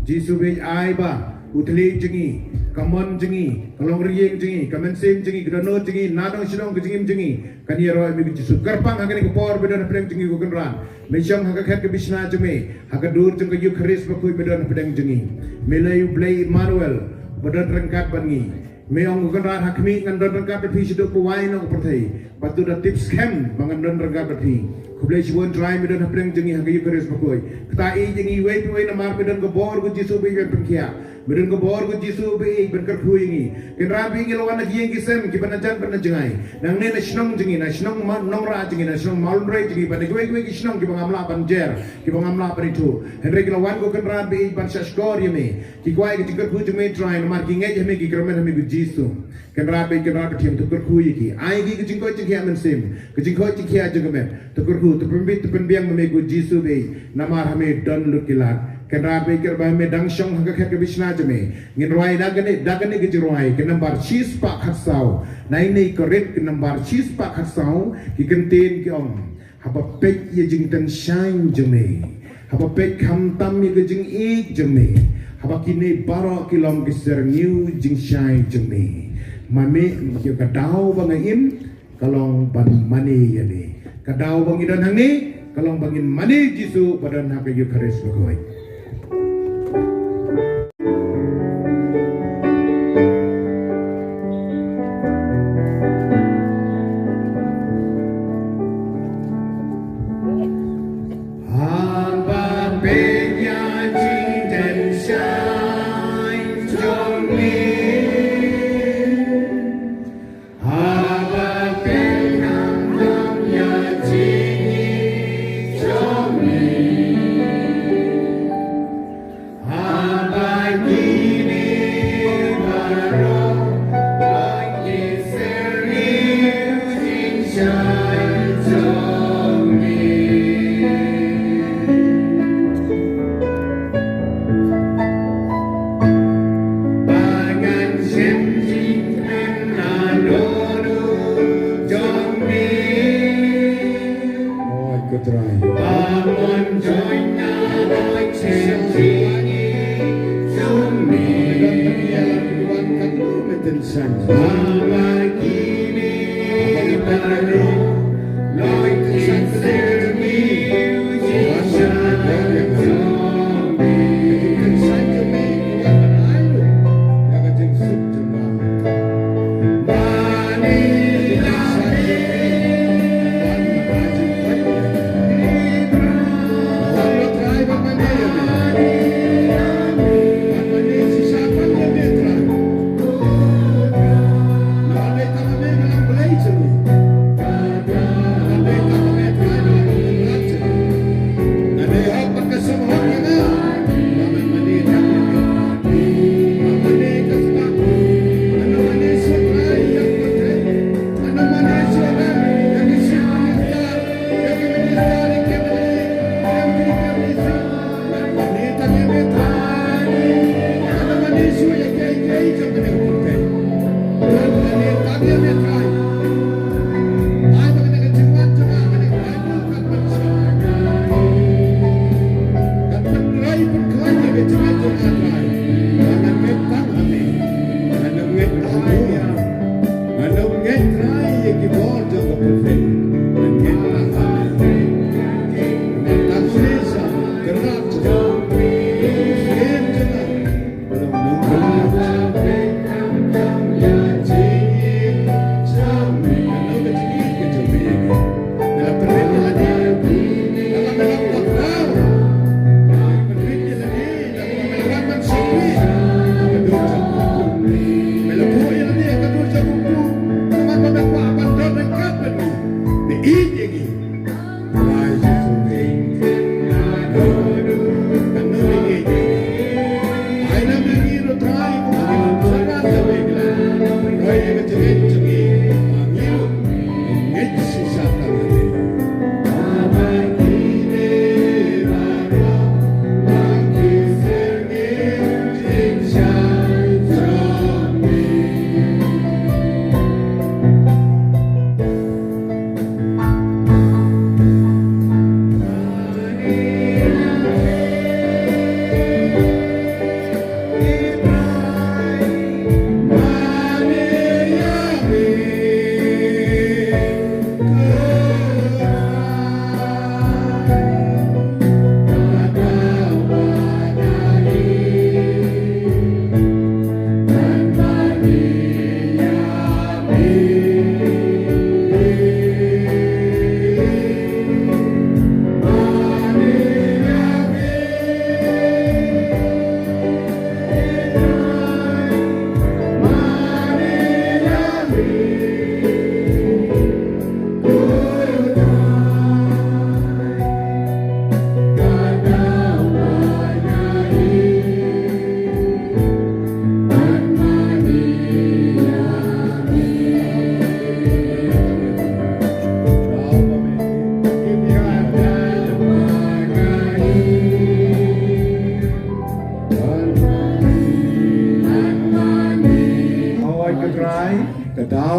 Jisu beit ai ba u thylliej jong ngi, ka mon jong ngi, ka longrynieng jong ngi, ka mynsiem jong ngi, ka dohnud jong ngi, na dong sha dong ka jingim jong ngi. Kan ïaroh ïa me ko Jisu. Kyrpang ha kane ka por ba don hapdeng jong ngi ko Kynrad. Me shong ha ka khet ka bishna jong me, ha ka dur jong ka Eukharist bakhuid ba don hapdeng jong ngi. Me dei u Blei Immanuel, ba don ryngkat bad ngi. Me ong ko Kynrad, ha khmih ngan don ryngkat bad phi shaduh ba wai noh ka pyrthei. Bad to da tip skhem ba ngan don ryngkat bad phi. Khublei shibun Trai, me don hapdeng jong ngi ha ka Eukharist bakhuid. Kata ïeit ïa ngi iwei pa iwei namar me don ka bor ko Jisu ba ïeit ban pynkhiah. Me don ka bor ko Jisu ba ïeit ban kyrkhu ïa ngi. Kynrad, ba ngi la wan na ki ïing ki sem kiba na jan bad na jngai. Nangne na shnong jong ngi, na shnong ma-, Nongrah jong ngi, na shnong Mawlynrei jong ngi, bad na kiwei kiwei ki shnong kiba ngam lah ban jer, kiba ngam lah ban ithuh. Hynrei ki la wan ko Kynrad ba ïeit ban shahshkor ïa me. Ki kwah ïa ka jingkyrkhu jong me Trai, namar ki ngeit ha me, ki kyrmen ha me ko Jisu. Kynrad bad Kynrad ba thiang, to kyrkhu ïa ki. Ai ki ka jingkoit jingkhiah mynsiem, ka jingkoit jingkhiah jong ka met. To kyrkhu, to pynbit, to pynbiang ma me ko Jisu bad, namar ha me don lut ki lad. Kynrad bad Kynrad ba me dang shong ha ka khet ka bishna jong me. Ngin rwai da kane, da kane ka jingrwai, ka nambar shispah khatsaw. Nai nai Korinth ka nambar shispah khatsaw, ki kyntien ki ong. Haba peit ïa jingtyngshaiñ jong me. Haba peit khamtam ïa ka jingïeit jong me. Haba kine baroh ki long ki syrngiew jingshai jong me. Ma me ïa ka daw ba nga im, ka long ban mane ïa me. Ka daw ba ngi don hangne, ka long ba ngin mane Jisu ba don ha ka Eukharist bakhuid. Haba peit ïa jingtyngshaiñ jong me. Haba peit khamtam ïa jingïeit jong me. Haba kine baroh ba ki syrngiew jingshai jong me. Ba ngan shem jingkmen ha dohnud jong me. Oi, ko Trai. Ba mon jong nga ba shem jingïeit jong me. Ba ngan shem jingkmen ha dohnud jong me. Ba kine baroh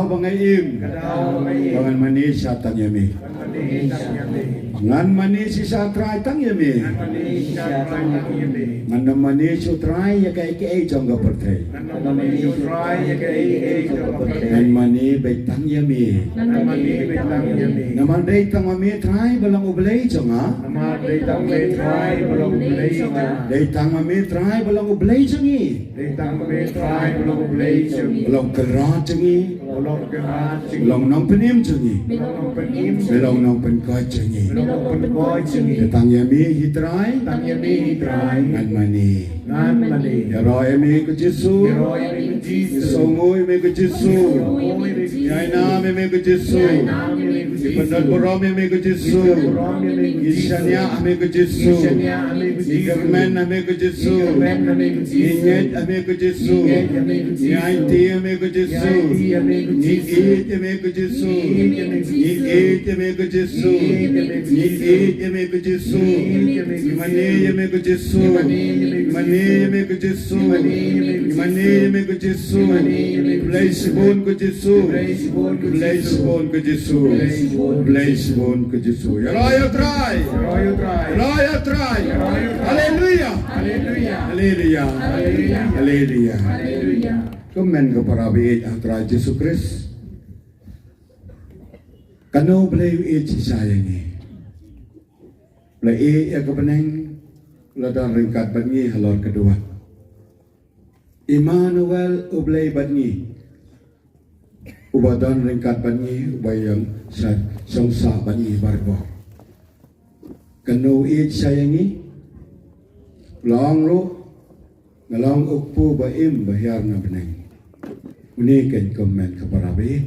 Ba nga im. Ba ngan mane shisha tang ïa me. Ngan mane shisha Trai tang ïa me. Ngan ym mane shuh Trai ïa kaei kaei jong ka pyrthei. Ngan mane beit tang ïa me. Namar dei tang ma me Trai ba long U Blei jong nga. Dei tang ma me Trai ba long U Blei jong ngi. Ba long kynrad jong ngi. Ba long nongpynim jong ngi. Ba long nongpynkoit jong ngi. Tang ïa me hi Trai. Ngan mane. Ïaroh ïa me ko Jisu. Ngi sngewnguh ïa me ko Jisu. Ngi ai nam ïa me ko Jisu. Ngi pyndonburom ïa me ko Jisu. Ngi shaniah ïa me ko Jisu. Ngi kyrmen ïa me ko Jisu. Ngi ngeit ïa me ko Jisu. Ngi aiti ïa me ko Jisu. Ngi ïeit ïa me ko Jisu. Ngi ïeit ïa me ko Jisu. Ngi ïeit ïa me ko Jisu. Ngi mane ïa me ko Jisu. Ngi mane ïa me ko Jisu. Ngi mane ïa me ko Jisu. Khublei shibun ko Jisu. Khublei shibun ko Jisu. Khublei shibun ko Jisu. Ïaroh ïa u Trai. Ïaroh ïa u Trai. Haleluya. Haleluya. Haleluya. Kumne ko para baieit ha u Trai Jisu Khrist. Kano U Blei u ïeit shisha ïa ngi. U la ïeh ïa ka bneng, u la don ryngkat bad ngi halor ka duwan. Immanuel, U Blei bad ngi. Uba don ryngkat bad ngi, uba ïeng sha, shong sah bad ngi barabor. Kano u ïeit shisha ïa ngi. U la ong ruh, nga long u kpu ba im ba hiar na bneng. Une keiñ kumne ko para baieit.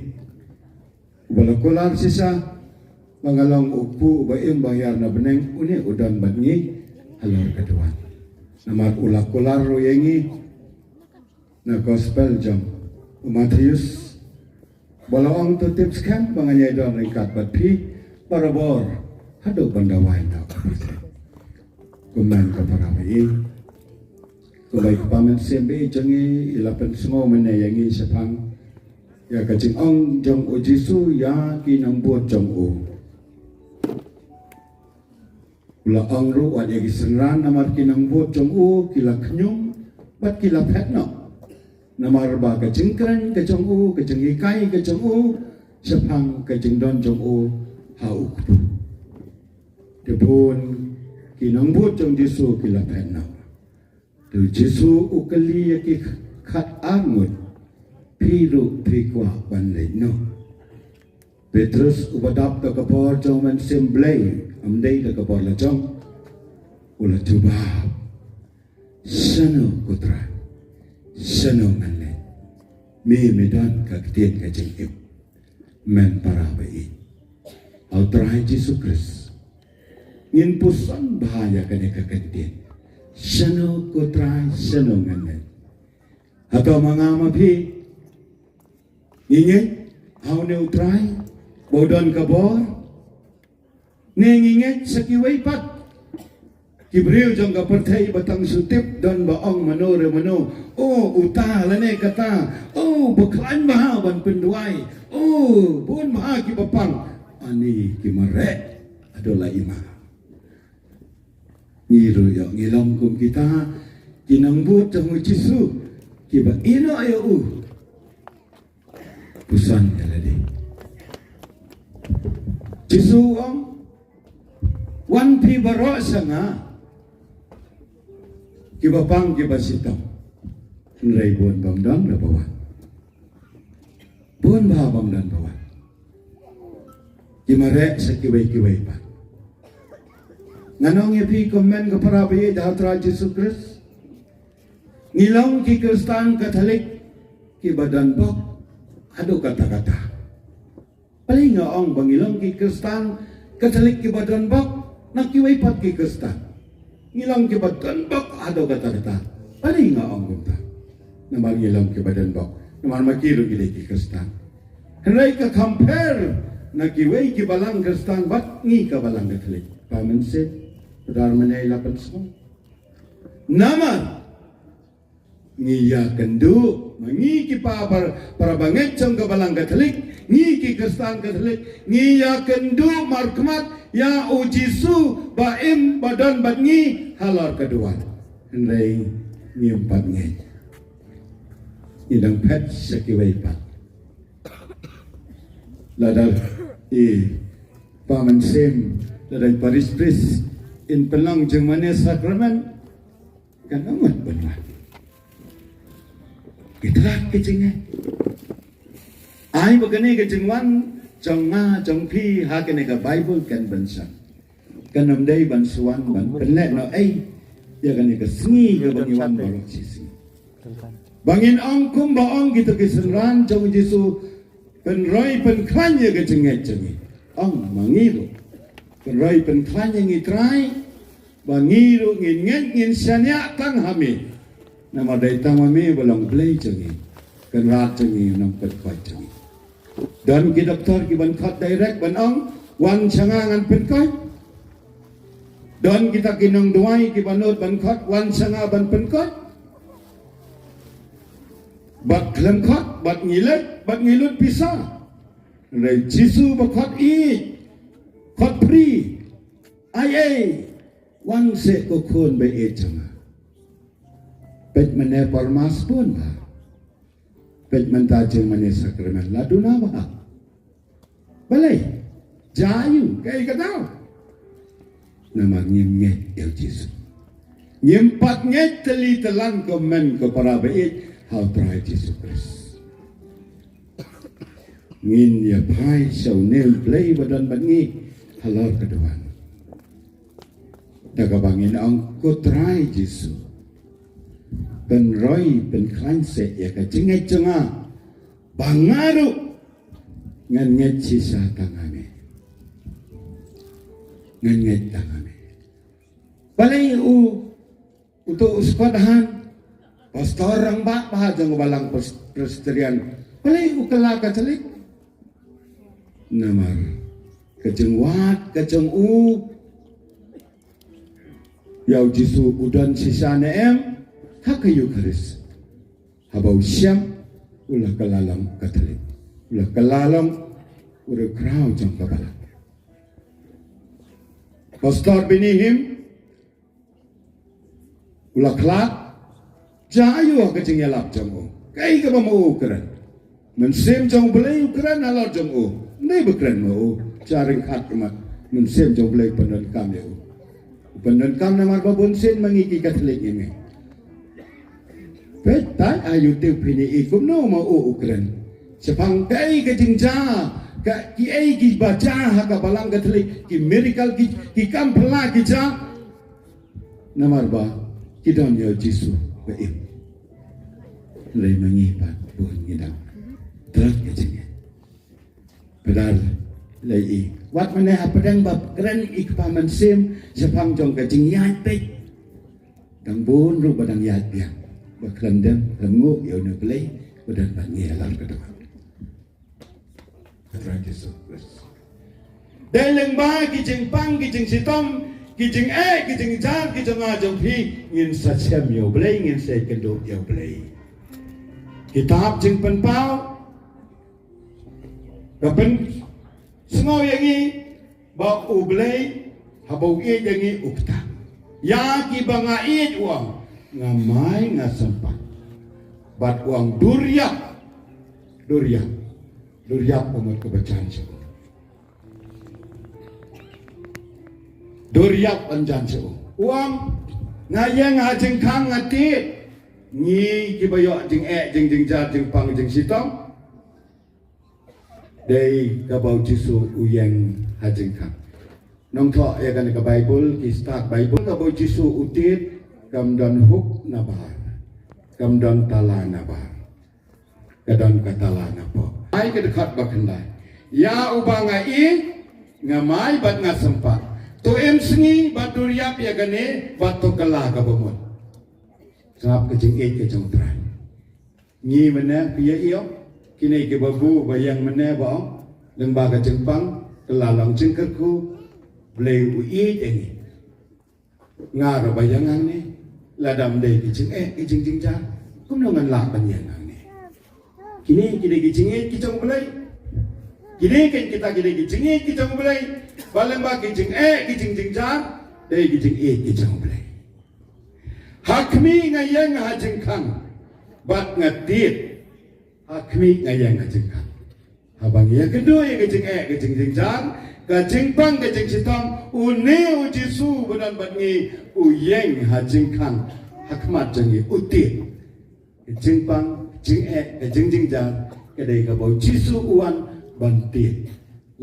Uba la kular shisha ba nga long u kpu ba im ba hiar na bneng, une u don bad ngi halor ka duwan. Namar u la kular ruh ïa ngi na gospel jong u Mathaios, ba la ong, to tip skhem ba ngan ïai don ryngkat bad phi barabor haduh ban da wai na ka pyrthei. Kumne ko para baieit. Kumba i Kpa Mynsiem Baieit jong ngi i la pynsngew mynne ïa ngi shaphang ïa ka jingong jong u Jisu ïa ki nongbud jong u. U la ong ruh wat ïa ki synran, namar ki nongbud jong u ki la khñium bad ki la phet noh. Namar ba ka jingkren ka jong u, ka jinghikai ka jong u shaphang ka jingdon jong u ha u kpu. Te bun ki nongbud jong u Jisu ki la phet noh. Te u Jisu u kylli ïa ki khatar ngut, phi ruh phi kwah ban leit noh? Petrus uba dap da ka bor jong u Mynsiem Blei, ym dei da ka bor la jong, u la jubab, shano ko Trai, shano ngan leit? Me me don ka ktien ka jingim. Kumne para baieit, ha u Trai Jisu Khrist ngin puson bha ïa kane ka kyntien, shano ko Trai, shano ngan leit? Hato ma nga ma phi ngi ngeit ha une u Trai ba u don ka bor? Ne ngi ngeit sa kiwei pat ki briew jong ka pyrthei ba tang shu tip, don ba ong mano re mano, o uta lane kata, o ba khlaiñ bha ban pynduwai, o bun bha kiba pang. Ani ki mareh haduh la i ma. Ngi ruh ïoh ngi long kum kita ki nongbud jong u Jisu kiba ïehnoh ïa u. Puson ïa lade. Jisu u ong, wan phi baroh sha nga kiba pang kiba shitom. Hynrei bun bym don la ba wan. Bun bha bym don ba wan. Ki mareh sa kiwei kiwei pat. Ngan ong ïa phi kumne ko para baieit ha u Trai Jisu Khrist. Ngi long ki Khristan Katholik kiba don bok haduh katta katta. Balei nga ong ba ngi long ki Khristan Katholik kiba don bok na kiwei pat ki Khristan? Ngi long kiba don bok haduh katta katta. Balei nga ong kumta? Namar ngi long kiba don bok. Namar ma ki ruh ki dei ki Khristan. Hynrei ka compare na kiwei ki balang Khristan bad ngi ka balang Katholik. Pha mynsiem, Brother Menei la pynsngew. Namar Ngi ïa kynduh, ma ngi ki pa para, para bangeit jong ka Balang Katholik, ngi ki Khristan Katholik, ngi ïa kynduh markhmat ïa u Jisu ba im ba don bad ngi halor ka duwan. Hynrei ngim pat ngeit. Ngi dang phet sha kiwei pat. Lada i pa mynsiem, lada i parish priest in pynlong jingmane sakramen, kan ym mut ban wan. Ki trak ki jingeh. Ai ba kane ka jingwan jong nga jong phi ha kane ka Baibl kan ban san. Kan ym dei ban shu wan ban pynleh noh ei ïa kane ka sngi kaba ngi wan baroh shi sngi. Ba ngin ong kumba ong kito ki synran jong u Jisu, pynroi pynkhlaiñ ïa ka jingngeit jong ngi. Ong ma ngi ruh, pynroi pynkhlaiñ ïa ngi Trai, ba ngi ruh ngin ngeit ngin shaniah tang ha me. Namar dei tang ma me ba long Blei jong ngi, Kynrad jong ngi, Nongpynkoit jong ngi. Don ki doktor ki ban khot direct ban ong, wan sha nga ngan pynkoit. Don kita ki nongduwai ki ban nud ban khot, wan sha nga ban pynkoit. Bad khlem khot, bad ngi leit, bad ngi lut pisa. Hynrei Jisu ba khot ïeit, khot free. Ai ei, wan seh ko khun ba ïeit jong nga. Peit mynne por mass bun bha. Peit mynta jingmane sakramen la duna bha. Balei? Jia aiu, kaei ka daw? Namar ngim ngeit ïa u Jisu. Ngim pat ngeit tylli tyllan kumne ko para ba ïeit ha u Trai Jisu Khrist. Ngin ïa phai sha une u Blei ba don bad ngi halor ka duwan. Da kaba ngin ong, ko Trai Jisu, pynroi pynkhlaiñ seh ïa ka jingngeit jong nga, ba nga ruh ngan ngeit shisha tang ha me. Ngan ngeit tang ha me. Balei u, uto u Scott Hahn, pastor rangbah bha jong u Balang Pres-, Presbyterian, balei u kylla Katholik? Namar ka jingwad ka jong u ïa u Jisu u don shisha ne em ha ka Eukharist. Haba u shem, u la kylla long Katholik, u la kylla long u riewkhraw jong ka Balang. Pastor Benny Hinn u la khlad. Jia aiu ha ka jingïalap jong u? Kaei kaba ma u u kren? Mynsiem jong u Blei u kren halor jong u. Ym dei ba kren ma u. Jia ryngkat ka mat. Mynsiem jong u Blei pyndonkam ïa u. U pyndonkam namar ba bun sien ma ngi ki Katholik ngi ngeit. Peit tai ha YouTube phin ïohi kumno ma u u kren. Shaphang kaei ka jingjia, ka, kiei kiba jia ha ka Balang Katholik, ki miracle, ki, ki kam phylla ki jia. Namar ba ki don ïa u Jisu ba im. Lei ma ngi pat bun ngi dang trak ka jingeh. Padahal lei i wat mynne hapdeng ba kren i kpa mynsiem shaphang jong ka jingïaid peit, dang bun ruh ba dang ïaid biang, ba khlem dem khlem nguh ïa une u Blei ba don bad ngi halor ka duwan. Ka Trai Jisu Khrist. Dei lyngba ki jingpang, ki jingshitom, ki jingeh, ki jingjia, ki jong nga jong phi, ngin sa shem ïa u Blei, ngin sa ïakynduh ïa u Blei. Kitab Jingpynpaw ka pynsngew ïa ngi ba u Blei haba u ïeit ïa ngi u ktah. Ïa kiba nga ïeit, u ong, nga mai nga sympat. Bad u ong, dur ïap, dur ïap, dur ïap, ka mut kaba jan sha u. Dur ïap ban jan sha u. U ong, nga ïeng ha jingkhang nga tied. Ngi kiba ïoh jingeh, jing, jingjia, jingpang, jingshitom. Dei kaba u Jisu u ïeng ha jingkhang. Nongthoh ïa kane ka Baibl, ki stad Baibl, kaba u Jisu u tied, kam don hook na bar. Kam don tala na bar. Ka don ka tala na pop. Ai ka dkhot ba khyndai. Ïa uba nga ïeit, nga mai bad nga sympat. To im sngi bad dur ïap ïa kane, bad to kylla kaba mut. Sngap ka jingïeit ka jong u Trai. Ngi mynne phi ïa ïoh, kine kiba bun ba ïeng mynne ba ong, lyngba ka jingpang, ka la long jingkyrkhu, Blei u ïeit ïa ngi. Nga ruh ba ïeng hangne, lada ym dei ki jingeh, ki jingjynjar. Kumno ngan lah ban ïeng hangne? Kine ki dei ki jingïeit ki jong U Blei. Kine kein kita ki dei ki jingïeit ki jong U Blei. Ba lyngba ki jingeh ki jingjynjar, dei ki jingïeit ki jong U Blei. Ha khmih nga ïeng ha jingkhang bad nga tied. Ha khmih nga ïeng ha jingkhang. Haba ngi ïakynduh ïa ka jingeh ka jingjynjar, ka jingpang ka jingshitom, une U Jisu ba don bad ngi u ïeng ha jingkhang ha khmat jong ngi, u tied. Ka jingpang, jingeh, ka jingjynjar ka dei kaba U Jisu u wan ban tied.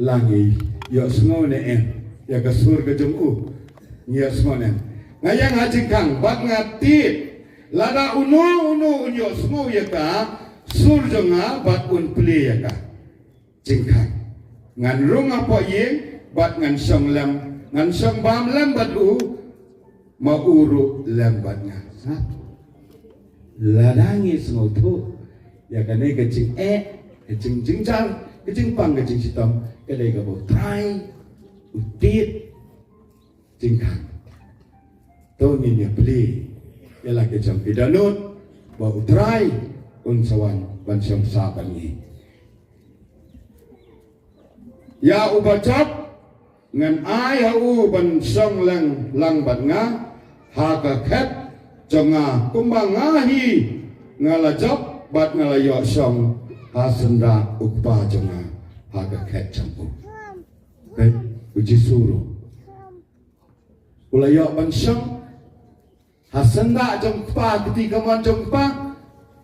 La ngi ïohsngew ne em ïa ka sur ka jong u? Ngi ïohsngew ne em? Nga ïeng ha jingkhang bad nga tied. Lada uno uno un ïohsngew ïa ka sur jong nga bad un plie ïa ka jingkhang, ngan rung hapoh ïing bad ngan shong lem, ngan shong bam lem bad u, ma u ruh lem bad nga. Ha? Lada ngi sngewthuh ïa kane ka jingeh, ka jingjynjar, ka jingpang ka jingshitom, ka dei kaba U Trai u tied jingkhang. To ngin ïa plie ïa la ka jong ki dohnud ba U Trai un sa wan ban shong sah bad ngi. Ïa uba jop ngan ai ha u ban shong lang lang bad nga ha ka khet jong nga, kumba nga hi nga la jop bad nga la ïoh shong ha syndah U Kpa jong nga ha ka khet jong u. Peit, U Jisu ruh u la ïoh ban shong ha syndah jong U Kpa, kti kamon jong U Kpa.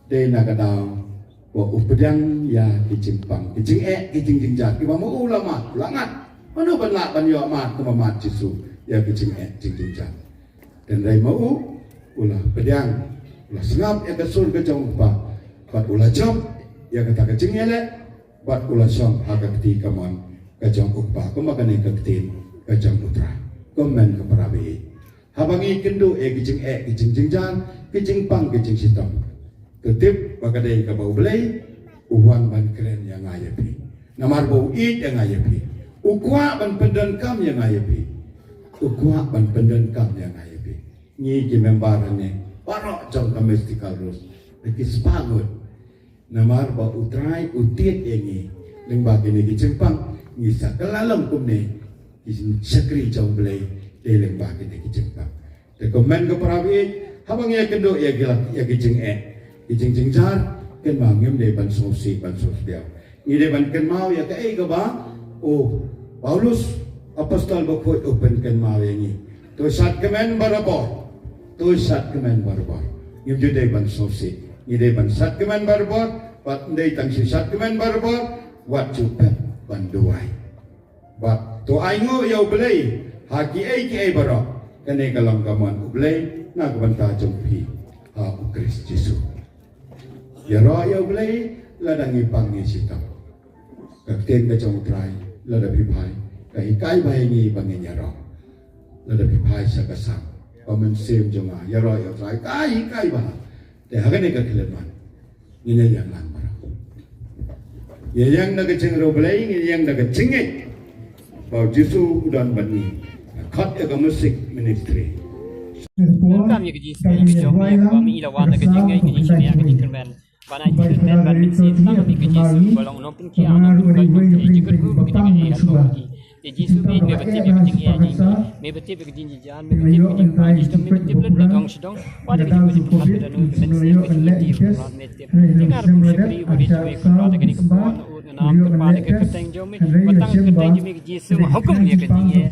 Dei na ka daw ba u pdiang ïa ki jingpang, ki jingeh, ki jingjynjar kiba ma u la mad, u la ngat. Mano ban lah ban ïoh mad kumba mad Jisu ïa ki jingeh, jingjynjar? Hynrei ma u, u la pdiang, u la sngap ïa ka sur ka jong U Kpa bad u la jop ïa kata ka jingïaleh bad u la shong ha ka kti kamon ka jong U Kpa, kumba kane ka ktien ka jong U Trai. Kumne ka para baieit, haba ngi kynduh ïa ki jingeh, ki jingjynjar, ki jingpang, ki jingshitom, to tip ba ka dei kaba U Blei u wan ban kren ïa nga ïa phi. Namar ba u ïeit ïa nga ïa phi, u kwah ban pyndonkam ïa nga ïa phi. U kwah ban pyndonkam ïa nga ïa phi. Ngi ki member hangne baroh jong ka Mystical Rose, da ki spah ngut. Namar ba U Trai u tied ïa ngi lyngba kine ki jingpang, ngi sa kylla long kumne ki shakri jong U Blei dei lyngba kine ki jingpang. Te kumne ka para baieit, haba ngi ïakynduh ïa ki, ïa ki jingeh, ki jingjynjar, kynmaw ngim dei ban sngewsih ban sngewsdiaw. Ngi dei ban kynmaw ïa kaei kaba u Paulus, apostol bakhuid, u pynkynmaw ïa ngi. To shad kmen barabor. To shad kmen barabor. Ngim ju dei ban sngewsih. Ngi dei ban shad kmen barabor. Bad ym dei tang shu shad kmen barabor, wat ju pep ban duwai. Bad to ainguh ïa U Blei ha kiei kiei baroh. Kane ka long ka mon U Blei na ka bynta jong phi ha U Khrist Jisu. Ïaroh ïa U Blei lada ngi pang ngi shitom. Ka ktien ka jong U Trai, lada phi phai, ka hikai bha ïa ngi ba ngin ïaroh. Lada phi phai sha ka sang, ka mynsiem jong nga, ïaroh ïa U Trai, ka hikai bha. Te ha kane ka khyllipmat ngin ïa ïeng lang baroh. Ngin ïa ïeng da ka jingriewblei, ngin ïa ïeng da ka jingngeit ba U Jisu u don bad ngi. Khot ïa ka music ministry. Kam ïa ka Jisu, ïa ka jong, ïa ka ba mi la wan da ka jingngeit, ka jingshaniah, ka jingkyrmen. Ba na jingkyrmen bad mynsiem tang ïa ka Jisu ba long u nongpynkhiah, u nongpynkoit, u nongpyntrei jingkyrkhu ba ka jingeh ha ka ïa Jisu, me ba tip ïa ka jingeh jong ngi, me ba tip ïa ka jingjynjar, me ba tip ïa ka jingpang, Jisu me ba tip lut na dong sha dong. Wat ïa ka jingpang ka jingpang ka mynsiem ka jingeh, me tip. Te nga ruh shakri ba ri shakri ka ri ka pon. Nam kyrpad ïa ka kyrteng jong me, ba tang ka kyrteng jong me ka Jisu, ma hukum ïa ka jingeh.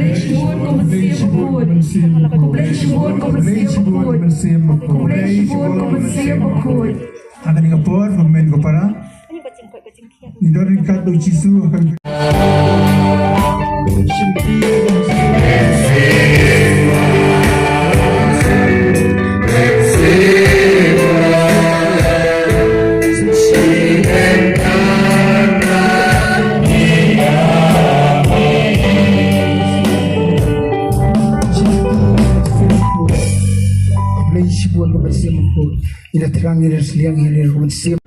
Khublei shibun ko Mynsiem Bakhuid. Khublei shibun ko Mynsiem Bakhuid. Khublei shibun ko Mynsiem Bakhuid. Ha kane ka por, ko kmie ko para, ngi don ryngkat bad u Jisu ha ka Khublei shibun ko Mynsiem Bakhuid. Ïa la thrang, ïa la sliang, ïa la ruh sim.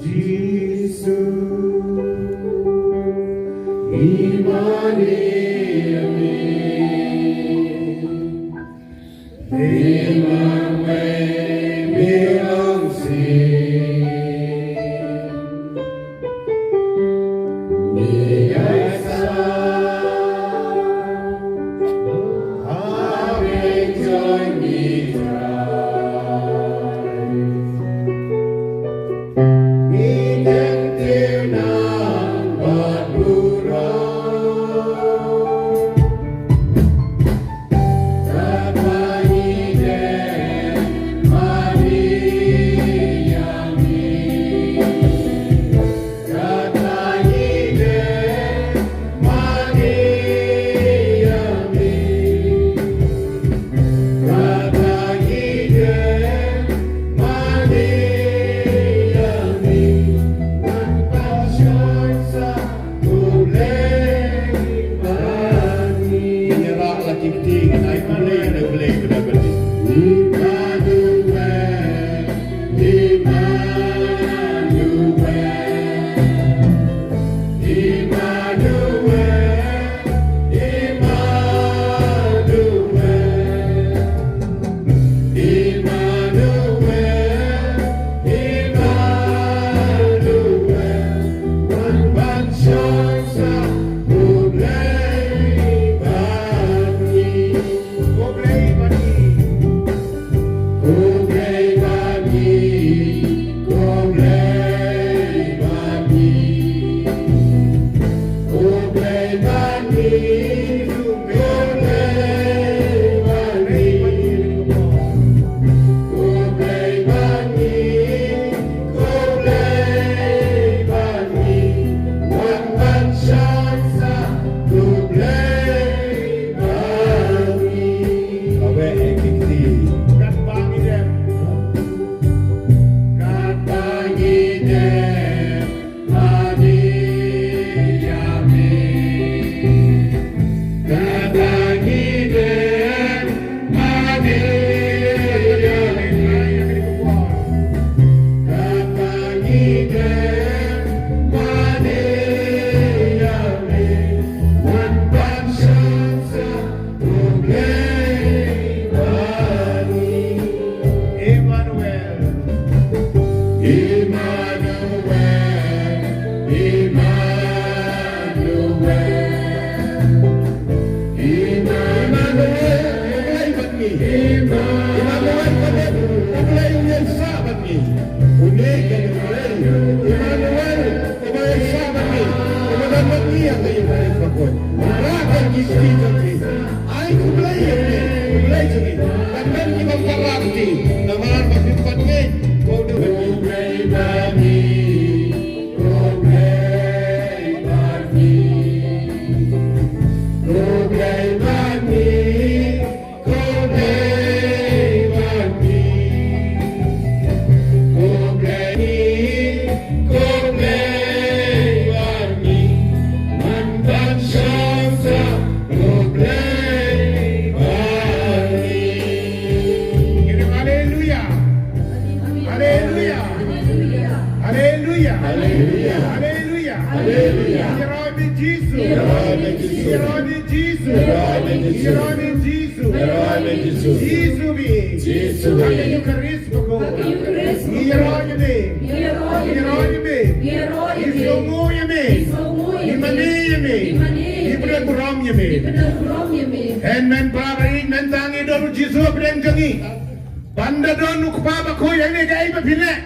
Jisu, i mane me. Emmanuel, uba ïaishah bad ngi, uba don bad ngi ha ka Eucharist bakhuid. Rah ïa ki kti jong ngi. Ai khublei ïa phi, khublei jong ngi. Kan don ki bym pat rah kti, namar ba phi pat ngeit ba u dei bad ngi. Khublei bad ngi, khublei bad ngi, khublei bad ngi. Khublei bad ngi, khublei ngi, khublei bad ngi. Man ban shong sa, khublei bad ngi. Haleluya. Haleluya. Haleluya. Haleluya. Haleluya. Haleluya. Ïaroh ïa me Jisu. Ïaroh ïa me Jisu. Ïaroh ïa me Jisu. Ïaroh ïa me Jisu. Jisu. Jisu bad ngi. Jisu bad ngi. Ha ka Eucharist bakhuid. Ha ka Eucharist bakhuid. Ngi ïaroh ïa me. Ngi ïaroh ïa me. Ngi ïaroh ïa me. Ngi ïaroh ïa me. Ngi sngewnguh ïa me. Ngi sngewnguh ïa me. Ngi mane ïa me. Ngi mane ïa me. Ngi pyndonkam ïa me. Ngi pyndonkam ïa me. Hynmen ba ïeit mynta ngi don u Jisu hapdeng jong ngi. Ban da don u Kpa Bakhuid hangne kaei ba phi leh.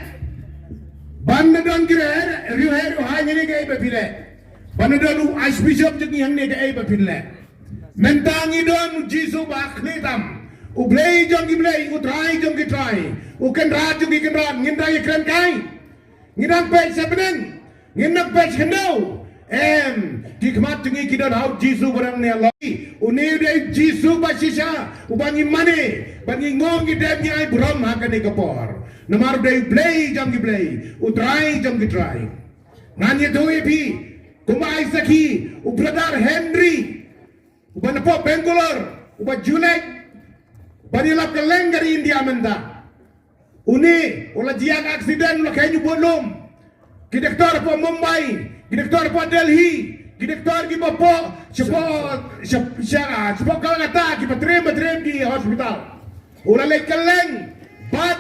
Ban da don ki riewhei riewhei riewhai hangne kaei ba phi leh. Ban da don u Archbishop jong ngi hangne kaei ba phi leh. Mynta ngi don u Jisu ba khlieh tam. U Blei jong ki blei, u Trai jong ki trai, u Kynrad jong ki kynrad, ngin da ïakren kai. Ngi dang peit sha bneng, ngin nang peit sha khyndew. Em, ki khmat jong ngi ki don ha u Jisu ba dang neh lawei. Une u dei u Jisu ba shisha, uba ngi mane, ba ngi ngong ngi dem ngi ai burom ha kane ka por. Namar u dei u Blei jong ki blei, u Trai jong ki trai. Ngan ïathuh ïa phi, kumba ai sakhi, u Brother Henry. Uba napoh Bangalore, uba ju leit ban ïalap kylleng ka ri India mynta. Une, u la jia ka accident, u la kheiñ u bud lum. Ki doktor hapoh Mumbai, ki doktor hapoh Delhi, ki doktor kiba poh, shapoh, shap-, sha-, shapoh Kolkata, kiba triem, ba triem ki hospital. U la leit kylleng, bad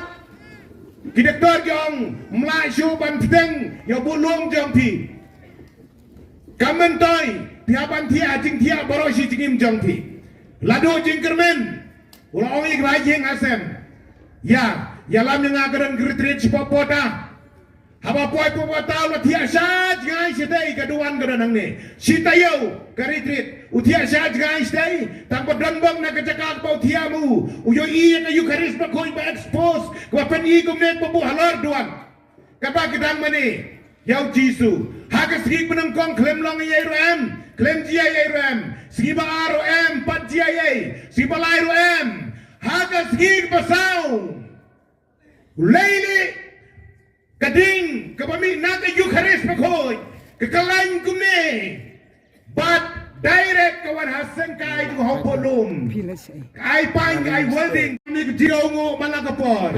ki doktor ki ong, ym lah shuh ban bteng ïa u bud lum jong phi. Ka myntoi, phi hap ban thiah, jingthiah baroh shi jingim jong phi. Lada u jingkyrmen, u la ong ïa ki bai jingïaseng. Ïa, ïalam ïa nga, ka don ka retreat shapoh Pota. Haba poi shapoh Pota u la thiah sha jngai shatei, ka duwan ka don hangne. Shi taïew ka retreat, u thiah sha jngai shatei, tang ba don bok na ka jaka kaba u thiah ma u. U ïohi ïa ka Eucharist bakhuid ba expose, kaba pyni kumne kaba buh halor duwan. Kaba ki dang mane ïa u Jisu. Ha ka sngi ba nyngkong khlem long ei ei ruh em, khlem jia ei ei ruh em. Sngi ba ar ruh em, pat jia ei ei. Sngi ba lai ruh em. Ha ka sngi ba saw, u leit leh ka ding kaba mih na ka Eucharist bakhuid, ka kyllaiñ kumne. Bad direct ka wan ha seng kai jong u hawpoh lum. Ka ai pain, ka ai welding. Ni ka sngewnguh man la ka por.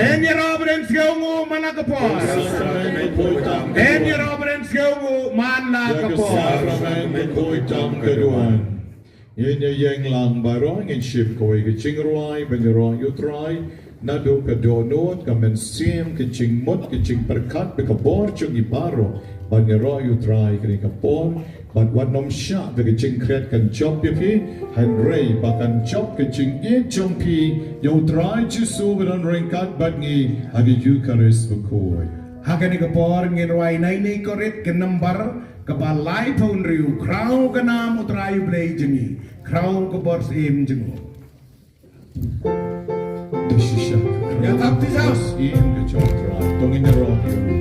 Em ïaroh bad em sngewnguh man la ka por. Em ïaroh bad em sngewnguh man la ka por. Ngin ïa ïeng lang baroh, ngin shim kawei ka jingrwai ban ïaroh ïa u Trai. Naduh ka dohnud, ka mynsiem, ka jingmut, ka jingpyrkhat bad ka bor jong ngi baroh ban ïaroh ïa u Trai kane ka por. Bad wat nym shah ba ka jingkhriat kan jop ïa phi, hynrei ba kan jop ka jingïeit jong phi ïa u Trai Jisu ba don ryngkat bad ngi ha ka Eucharist bakhuid. Ha kane ka por ngin rwai nai nai korit ka number kaba laiphew hynriew, Khraw ka nam u Trai U Blei jong ngi, khraw ka bor syiem jong u. Da shisha. Ïa tap ti sa. Im ka jong Trai. To ngin ïaroh ïa u.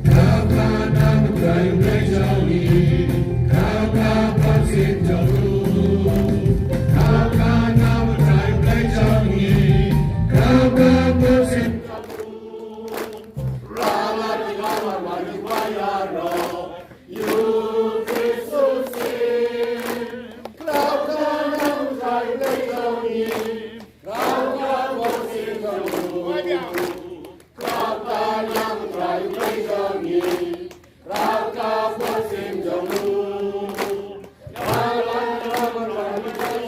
Khraw ka nam u Trai U Blei jong ngi. Khraw ka bor syiem jong u. Khraw ka nam u Trai U Blei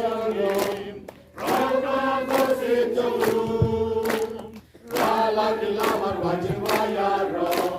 jong ngi. Khraw ka bor syiem jong u. Ra la ki la la la ki wa ïaroh.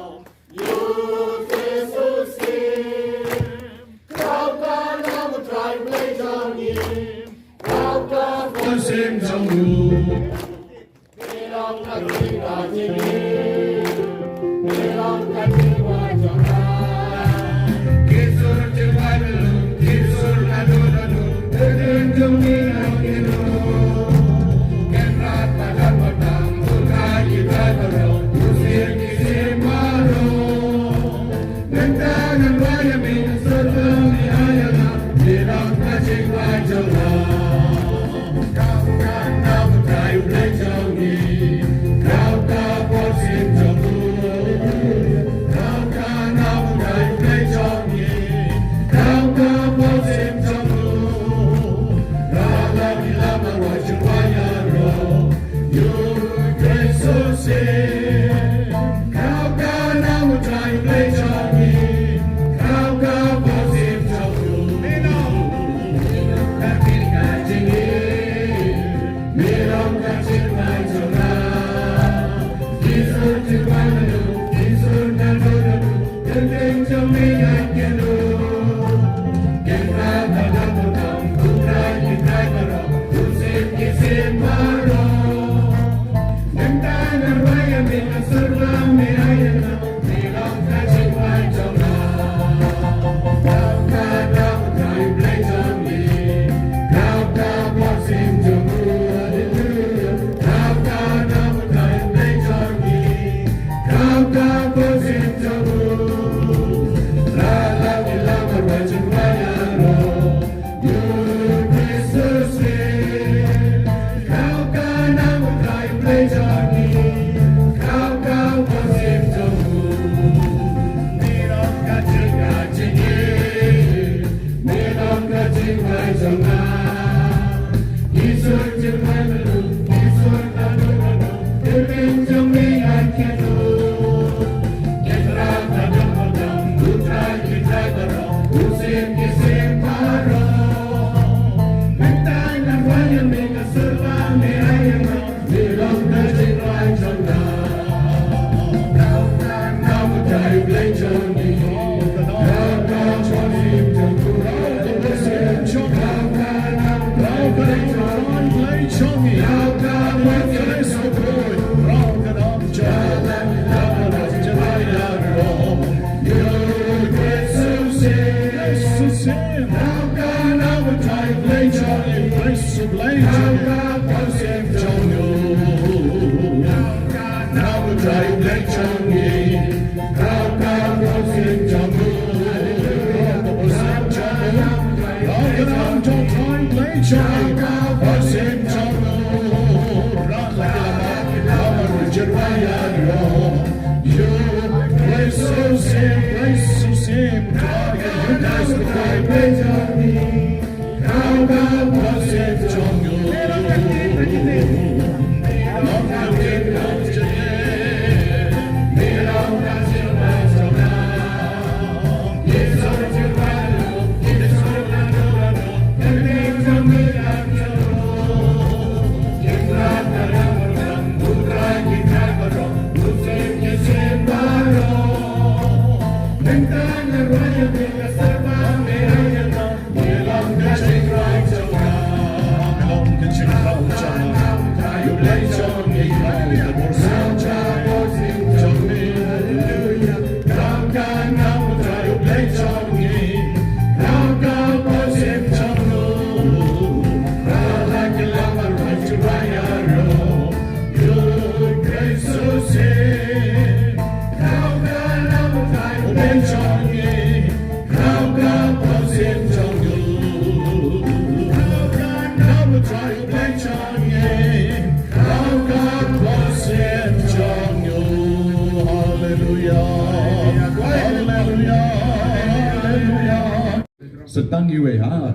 Sa tang iwei ha.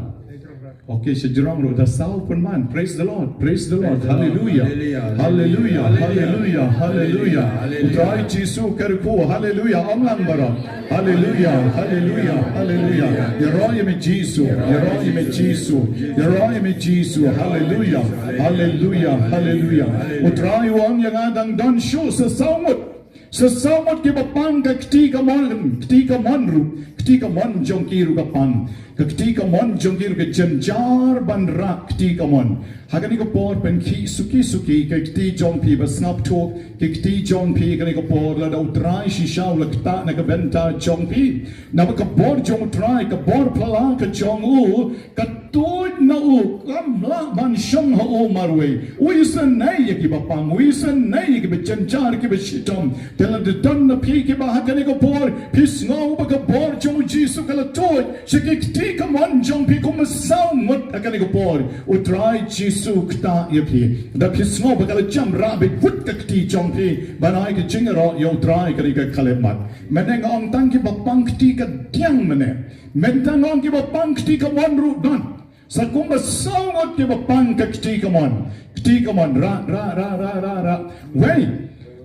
Okay, sa jrong ruh da saw pynban. Praise the Lord. Praise the Lord. Hallelujah. Hallelujah. Hallelujah. Hallelujah. U Trai Jisu kyrkhu. Hallelujah. Ong lang baroh. Hallelujah. Hallelujah. Hallelujah. Ïaroh ïa me Jisu. Ïaroh ïa me Jisu. Ïaroh ïa me Jisu. Hallelujah. Hallelujah. Hallelujah. U Trai u ong ïa nga dang don shuh sa saw ngut. Sa saw ngut kiba pang ka kti kamon, kti kamon ruh, kti kamon jong ki ruh ka pang. Ka kti kamon jong ki ruh ka jynjar ban rah kti kamon. Ha kane ka por pynkhih suki suki ki kti jong phi, ba sngap thuh ki kti jong phi ha kane ka por, lada U Trai shisha u la ktah na ka bynta jong phi. Naba ka bor jong U Trai, ka bor phylla ka jong u, ka tuid na u, kam lah ban shong ha u marwei. U isynei ïa kiba pang, u isynei ïa kiba jynjar, kiba shitom. Te lada don na phi kiba ha kane ka por phi sngew ba ka bor jong U Jisu ka la tuid sha ki kti kamon jong phi, kum saw ngut ha kane ka por, U Trai Jisu u ktah ïa phi. Da phi sngew ba ka la jem, rah beit wut ka kti jong phi ban ai ka jingïaroh ïa U Trai ha kane ka khyllipmat. Mynne nga ong tang kiba pang kti kadiang mynne. Mynta nga ong kiba pang kti kamon ruh don. Sa kumba saw ngut kiba pang ka kti kamon. Kti kamon, rah, rah, rah, rah, rah, rah. Wei,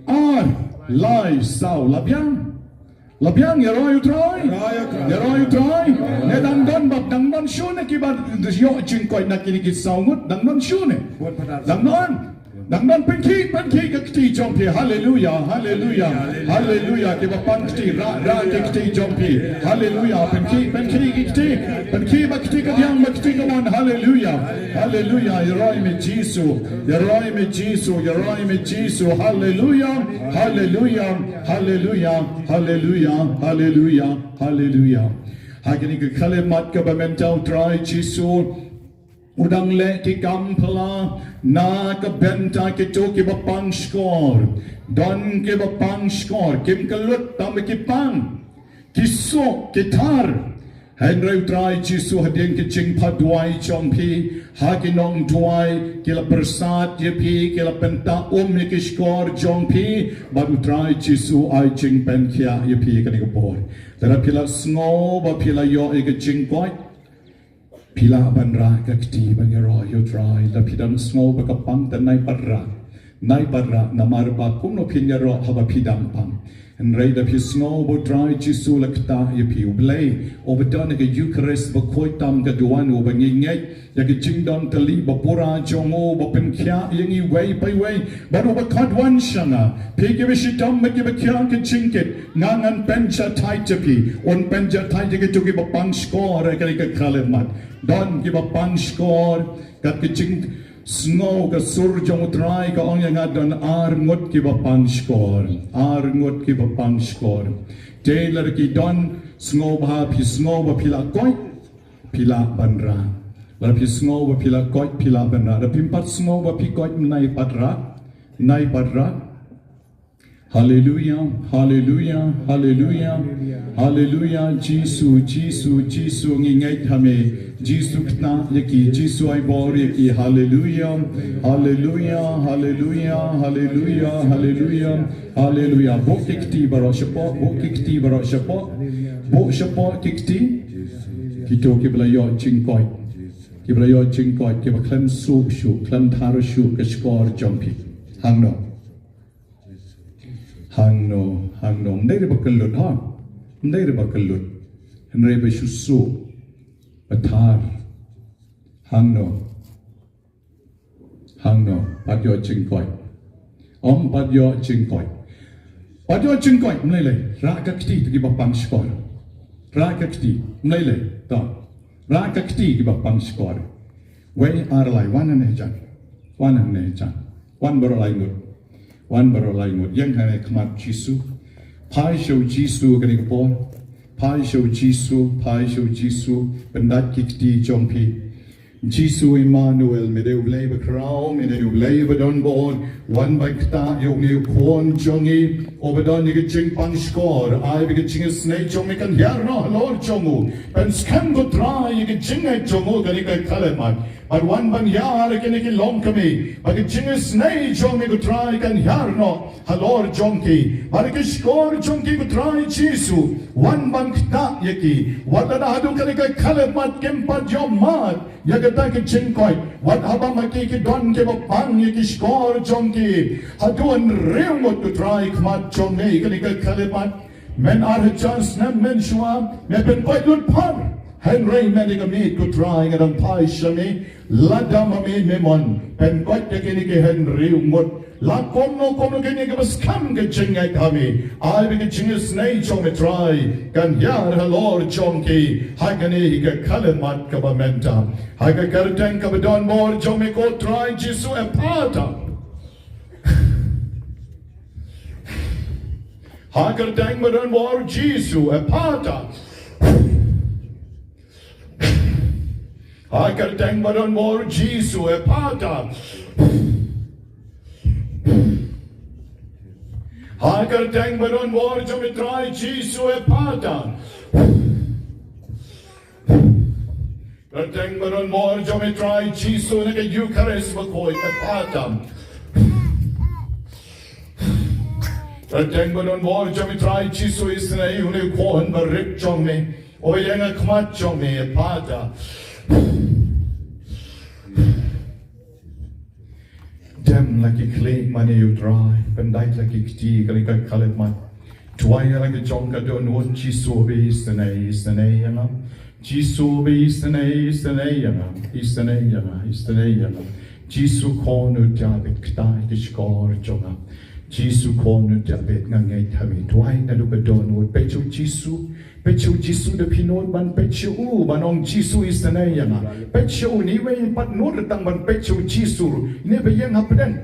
ar, lai, saw, la biang. La biang, ïaroh ïa U Trai. Ïaroh ïa U Trai. Ne dang don bad, dang don shuh ne kiba ïoh jingkoit na kine ki saw ngut, dang don shuh ne. Dang don. Nang ban pynkhih, pynkhih ka kti jong phi. Haleluya, haleluya, haleluya. Kiba pang kti, rah, rah ki kti jong phi. Haleluya, pynkhih, pynkhih ki kti. Pynkhih ba kti kadiang, ba kti kamon. Haleluya, haleluya. Ïaroh ïa me Jisu, ïaroh ïa me Jisu, ïaroh ïa me Jisu. Haleluya, haleluya, haleluya, haleluya, haleluya, haleluya. Ha kane ka khyllipmat kaba mynta U Trai Jisu u dang leh ki kam phylla na ka bynta kito kiba pang shkor. Don kiba pang shkor, kim kyllut tang ba ki pang, ki suk, ki thar. Hynrei U Trai Jisu, hadien ka jingphah duwai jong phi, ha ki nongduwai ki la pyrsad ïa phi, ki la pyntah um ïa ki shkor jong phi, bad U Trai Jisu ai jingpynkhiah ïa phi ha kane ka por. Lada phi la sngew ba phi la ïoh ïa ka jingkoit, phi lah ban rah ka kti ban ïaroh ïa U Trai. Lada phi dang sngew ba ka pang, te nai pat rah, nai pat rah, namar ba kumno phin ïaroh haba phi dang pang? Hynrei lada phi sngew ba U Trai Jisu u la ktah ïa phi, U Blei uba don ha ka Eukharist bakhuid tam ka duwan, uba ngi ngeit ïa ka jingdon tylli ba pura jong u, ba pynkhiah ïa ngi iwei pa iwei, bad uba khot wan sha nga. Phi kiba shitom bad kiba khiah ka jingkit, nga ngan pynjahthait ïa phi. Un pynjahthait ïa kito kiba pang shkor ha kane ka khyllipmat. Don kiba pang shkor, kat ka jingsngew ka sur jong U Trai ka ong ïa nga don ar ngut kiba pang shkor. Ar ngut kiba pang shkor. Te lada ki don, sngewbha phi sngew ba phi la koit, phi lah ban rah. Lada phi sngew ba phi la koit, phi lah ban rah. Lada phim pat sngew ba phi koit, nai pat rah. Nai pat rah. Haleluya, haleluya, haleluya, haleluya. Jisu, Jisu, Jisu, ngi ngeit ha me. Jisu ktah ïa ki, Jisu ai bor ïa ki. Haleluya, haleluya, haleluya, haleluya, haleluya. Haleluya. Buh ki kti baroh shapoh, buh ki kti baroh shapoh. Buh shapoh ki kti. Kito kiba la ïoh jingkoit, kiba la ïoh jingkoit, kiba khlem suk shuh, khlem thar shuh ka shkor jong phi. Hangno? Hangno, hangno? Ym dei ruh ba kyllut, ha? Ym dei ruh ba kyllut. Hynrei ba shu suk, ba thar. Hangno? Hangno? Pat ïoh jingkoit. Ym pat ïoh jingkoit. Pat ïoh jingkoit, ym lei lei. Rah ka kti, to kiba pang shkor. Rah ka kti, ym lei lei. To. Rah ka kti, kiba pang shkor. Wei, ar, lai, wan hangne jan. Wan hangne jan. Wan baroh lai ngut. Wan baroh lai ngut. Ïeng hangne khmat Jisu. Phai sha u Jisu kane ka por. Phai sha u Jisu, phai sha u Jisu. Pyndait ki kti jong phi. Jisu Immanuel, me dei U Blei ba khraw, me dei U Blei ba don bor. Wan ban ktah ïa une u khun jong ngi uba don ïa ka jingpang shkor. Ai ba ka jingisynei jong me kan hiar noh halor jong u. Pynskhem ko Trai ïa ka jingngeit jong u kane ka khyllipmat. Bad wan ban hiar ïa kine ki longkmie, ba ka jingisynei jong me ko Trai kan hiar noh halor jong ki. Bad ki shkor jong ki ko Trai Jisu, wan ban ktah ïa ki. Wat lada haduh kane ka khyllipmat kim pat ïoh mad ïa kata ka jingkoit, wat haba ma ki ki don kiba pang ïa ki shkor jong ki. Haduh hynriew ngut ko Trai khmat jong me kane ka khyllipmat. Mynta ar hajar snem mynshuwa me pynkoit lut phar. Hynrei mynta ka miet ko Trai nga dang phai sha me, lada ma me me mon, pynkoit ïa kine ki hynriew ngut. La kumno kumno kine kiba skhem ka jingngeit ha me, ai ba ka jingisynei jong me Trai kan hiar halor jong ki ha kane ka khyllipmat kaba mynta. Ha ka kyrteng kaba donbor jong me ko Trai Jisu, Ephata. Ha ka kyrteng ba donbor Jisu, Ephata. Ha ka kyrteng ba donbor Jisu, Ephata. Ha ka kyrteng ba donbor jong me Trai Jisu, Ephata. Kyrteng ba donbor jong me Trai Jisu, na ka Eukharist bakhuid, Ephata. Kyrteng ba donbor jong me Trai Jisu, isynei ïa une u khun barit jong me, uba ïeng ha khmat jong me, Ephata. Dem la ki khlieh mane ïa u Trai, pyndait la ki kti, kane ka khyllipmat. Duwai ïa la ki jong ka dohnud, Jisu ba isynei, isynei ïa nga. Jisu ba isynei, isynei ïa nga, isynei ïa nga, isynei ïa nga. Jisu khun u Dabid, ktah ïa ki shkor jong nga. Jisu khun u Dabid, nga ngeit ha me. Duwai naduh ka dohnud, peit sha u Jisu, peit sha u Jisu, da phi nud ban peit sha u, ban ong Jisu isynei ïa nga. Peit sha u, ne iwei pat nud tang ban peit sha u Jisu, ne ba ïeng hapdeng.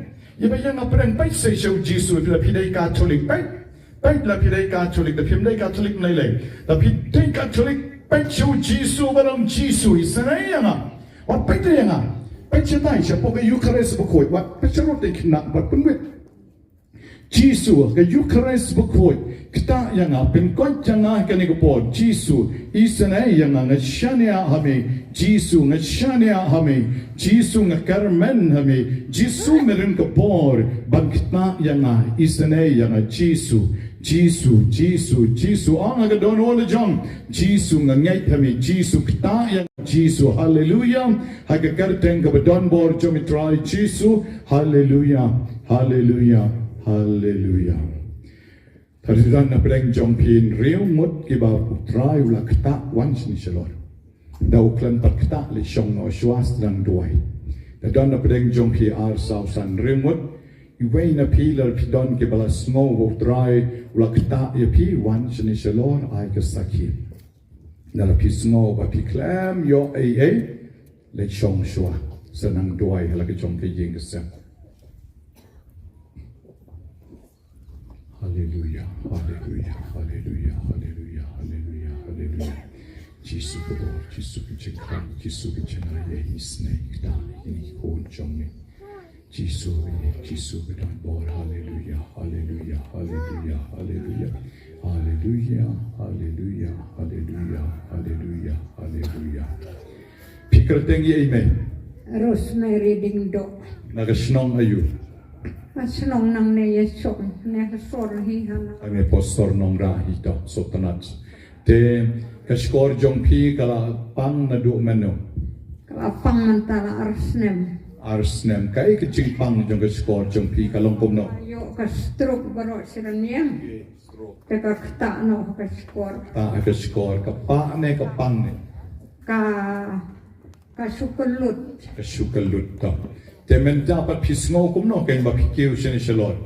Ïa ba ïeng hapdeng, peit sha u Jisu, da phi dei Katholik, peit. Peit la phi dei Katholik, da phim dei Katholik, lei lei. Da phi dei Katholik, peit sha u Jisu, ba ong Jisu isynei ïa nga. Wat peit ïa nga. Peit shatai, shapoh ka Eukharist bakhuid, wat peit sharud, dei khynnah, wat pynwit. Jisu, ka Eukharist bakhuid, ktah ïa nga, pynkoit ïa nga ha kane ka por. Jisu, isynei ïa nga, nga shaniah ha me. Jisu, nga shaniah ha me. Jisu, nga kyrmen ha me. Jisu, me ring ka por ban ktah ïa nga, isynei ïa nga, Jisu. Jisu, Jisu, Jisu, ong ha ka dohnud la jong. Jisu, nga ngeit ha me. Jisu, ktah ïa nga, Jisu. Haleluia. Ha ka kyrteng kaba donbor jong me Trai Jisu. Haleluia. Haleluia. Haleluia. Lada don hapdeng jong phi hynriew ngut kiba u Trai u la ktah, wan shane shalor. Da u khlem pat ktah, leit shong noh shuwa, sdang duwai. Lada don hapdeng jong phi ar, saw, san, hynriew ngut, iwei na phi, lada phi don kiba la sngew ba u Trai u la ktah ïa phi, wan shane shalor, ai ka sakhi. Lada phi sngew ba phi khlem ïoh ei ei, leit shong shuwa, sa nang duwai ha la ka jong ka ïing ka sem. Haleluia, haleluia, haleluia, haleluia, haleluia, haleluia. Jisu ka bor, Jisu ka jingkyrkhu, Jisu ka jingaiei, isynei ktah ïa kine ki khun jong me. Jisu, Jisu ka donbor, haleluia, haleluia, haleluia, haleluia. Haleluia, haleluia, haleluia, haleluia, haleluia. Phi kyrteng ïa i mei? Rosemary Diengdoh. Na ka shnong aïu? Ka shnong nangne ïa shong, ne ka sor hi hana. Ane pastor nong ra hi to, so tanat. Te ka shkor jong phi ka la pang naduh mynno? Ka la pang mynta la ar snem. Ar snem. Kaei ka jingpang jong ka shkor jong phi, ka long kumno? Ïoh ka stroke baroh shi rynïeng. Te ka ktah noh ka shkor. Ktah ka shkor, ka pah ne ka pang ne? Ka, ka shu kyllut. Ka shu kyllut to. Te mynta pat phi sngew kumno, keiñ ba phi kiew shane shalor?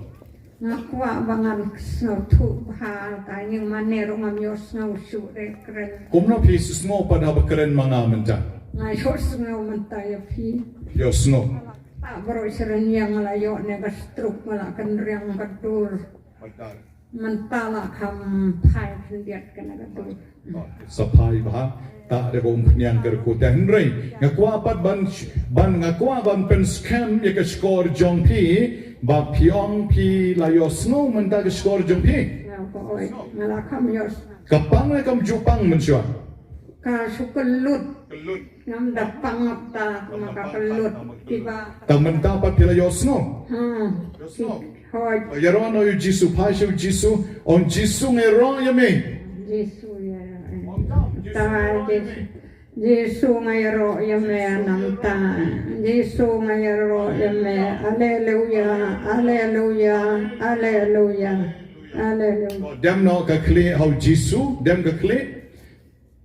Nga kwah ba ngan sngewthuh bha, ka ïing mane ruh ngam ïohsngew shuh, re kren. Kumno phi sngew pat haba kren ma nga mynta? Nga ïohsngew mynta ïa phi. Ïohsngew. Ktah baroh shi rynïeng, nga la ïoh ne ka stroke, nga la kynriang ka dur. Mynta la kham phai khyndiat kane ka dur. Sa phai bha, ktah da ka umphniang ka rku. Te hynrei nga kwah pat ban, ban, nga kwah ban pynskhem ïa ka shkor jong phi, ba phi ong phi la ïohsngew mynta ka shkor jong phi. Nga kwah, oi, nga la kham ïoh. Ka pang ne kam ju pang mynshuwa? Ka shu kyllut. Kyllut. Ngam da pang ta, ma ka kyllut kiba. Te mynta pat phi la ïohsngew? Ha. Ïohsngew. Hooid. Ïaroh noh ïa u Jisu, phai sha u Jisu, ong Jisu nga ïaroh ïa me. Jisu ïaroh. Ta Jisu. Jisu nga ïaroh ïa me namta. Jisu nga ïaroh ïa me. Haleluia, haleluia, haleluia. Haleluia. Dem noh ka khlieh ha u Jisu, dem ka khlieh.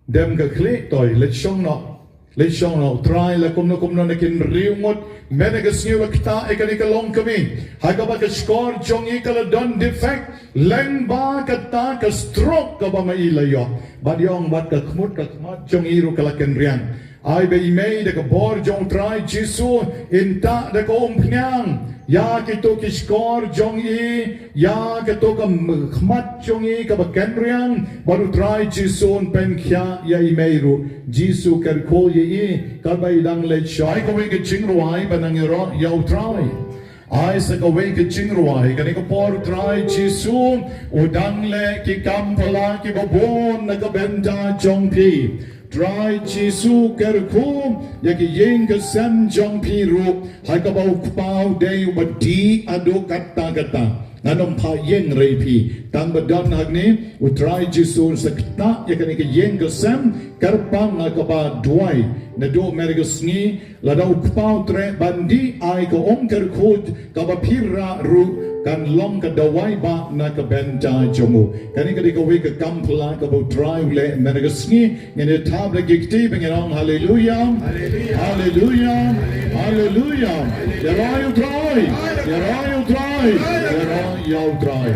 Dem ka khlieh toi, leit shong noh. Leit shong noh, U Trai la kumno kumno na ki hynriew ngut, mynne ka sngi u la ktah ïa kane ka longkmie. Ha kaba ka shkor jong i ka la don defect, lyngba kata ka stroke kaba ma i la ïoh. Bad ïong bad ka khmut ka khmat jong i ruh ka la kynriang. Ai ba i mei da ka bor jong U Trai Jisu, in tah da ka umphniang ïa kito ki shkor jong i, ïa kato ka m-, khmat jong i kaba kynriang, bad U Trai Jisu un pynkhiah ïa i mei ruh. Jisu kyrkhu ïa i, katba i dang leit shong. Ai kawei ka jingrwai ban nang ïaroh ïa U Trai. Ai sa kawei ka jingrwai, kane ka por U Trai Jisu u dang leh ki kam phylla kiba bun na ka bynta jong phi. Trai Jisu kyrkhu ïa ki ïing ki sem jong phi ruh, ha kaba U Kpa u dei uba dih haduh katta katta. Ngan ym phah ïeng re phi. Tang ba don hangne, U Trai Jisu un sa ktah ïa kane ka ïing ka sem, kyrpang ha kaba duwai. Naduh mynne ka sngi, lada U Kpa u treh ban dih, ai ka um kyrkhu kaba phi rah ruh kan long ka dawai bah na ka bynta jong u. Kane ka dei kawei ka kam phylla kaba U Trai u leh mynne ka sngi. Ngin ïa thap da ki kti ba ngin ong haleluya. Haleluya. Haleluya. Ïaroh ïa U Trai. Ïaroh ïa U Trai. Ïaroh ïa U Trai.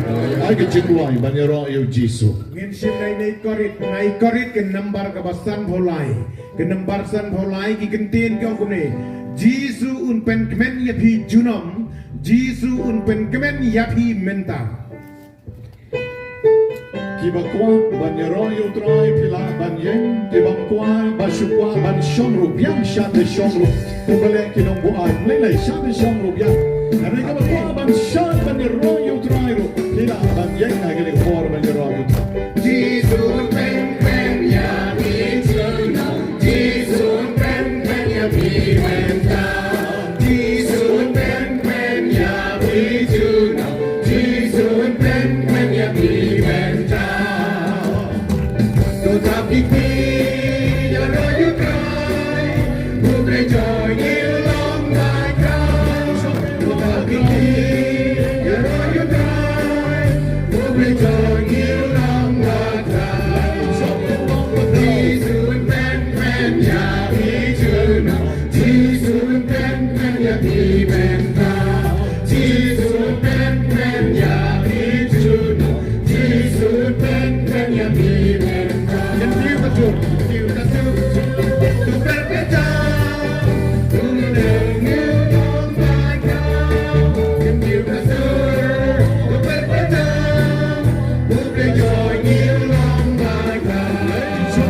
Ai ka jingrwai ban ïaroh ïa U Jisu. Ngin shim na i Korinth, na i Korinth ka nambar kaba sanphew lai. Ka nambar sanphew lai ki kyntien ki ong kumne. Jisu un pynkmen ïa phi junom, Jisu un pynkmen ïa phi mynta. Kiba kwah ban ïaroh ïa U Trai phi lah ban ïeng, kiba kwah, ba shu kwah ban shong ruh, biang shad da shong ruh. Kumba leh ki nongbuaid, lei lei shad da shong ruh biang. Hynrei kaba kwah ban shad ban ïaroh ïa U Trai ruh, phi lah ban ïeng ha kane ka por ban ïaroh ïa U Trai. Jisu un pynkmen ïa phi junom, Jisu un pynkmen ïa phi mynta. Jisu un pynkmen ïa phi junom, Jisu un pynkmen ïa phi mynta. To thap ki kti ïaroh ïa U Trai, U Blei jong ngi u long bakhuid. To thap ki kti ïaroh ïa U Trai, U Blei jong ngi u long bakhuid. Jisu un pynkmen ïa phi junom, Jisu un pynkmen ïa phi mynta. Jisu un pynkmen ïa phi junom, Jisu un pynkmen ïa phi mynta. Kan diu ka sur, diu ka sur. Tu perpeta, tu nang, tu nang. Kan diu ka sur, tu perpeta, tu perpeta.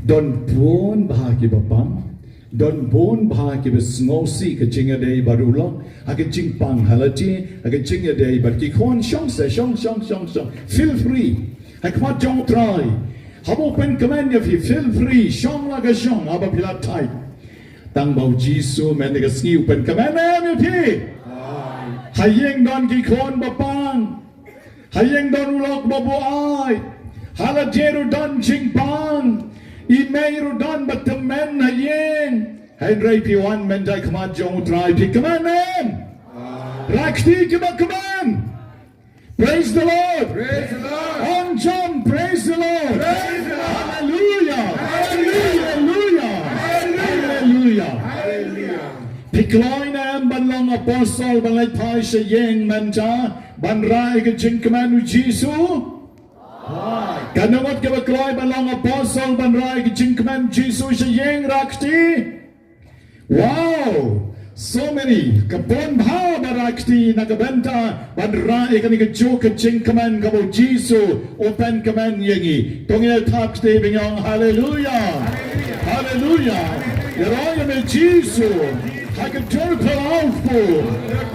Don bun bha kiba pang. Don bun bha kiba sngewsih ka jingïadei bad u lok, ha ka jingpang ha lade, ha ka jingïadei bad ki khun, shong se, shong, shong, shong, shong. Feel free. Ha khmat jong u Trai. Haba u pynkmen ïa phi, feel free. Shong la ka shong, haba phi la thait. Tang ba u Jisu mynta ka sngi u pynkmen em ïa phi. Ha ïing don ki khun ba pang. Ha ïing don u lok ba buaid. Ha lade ruh don jingpang. I mei ruh don ba tymmen ha ïing. Hynrei phi wan mynta ha khmat jong u Trai, phi kmen em. Rakti kiba kmen. Praise the Lord. Praise the Lord. Ong jam, praise the Lord. Praise the Lord. Hallelujah. Hallelujah. Hallelujah. Hallelujah. Phi kloi ne em ban long apostle, ban leit phai sha ïing mynta, ban rai ka jingkmen u Jisu? Ka nongot kaba kloi ban long apostle, ban rai ka jingkmen u Jisu sha ïing, rakti. Wow! So many. Ka bun bha ba rakti na ka bynta ban rai ïa kane kajuh ka jingkmen kaba u Jisu u pynkmen ïa ngi. To ngin ïa thap kti bynriew, haleluya. Haleluya. Ïaroh ïa me Jisu. Ha ka dur phyllaw u Kpu.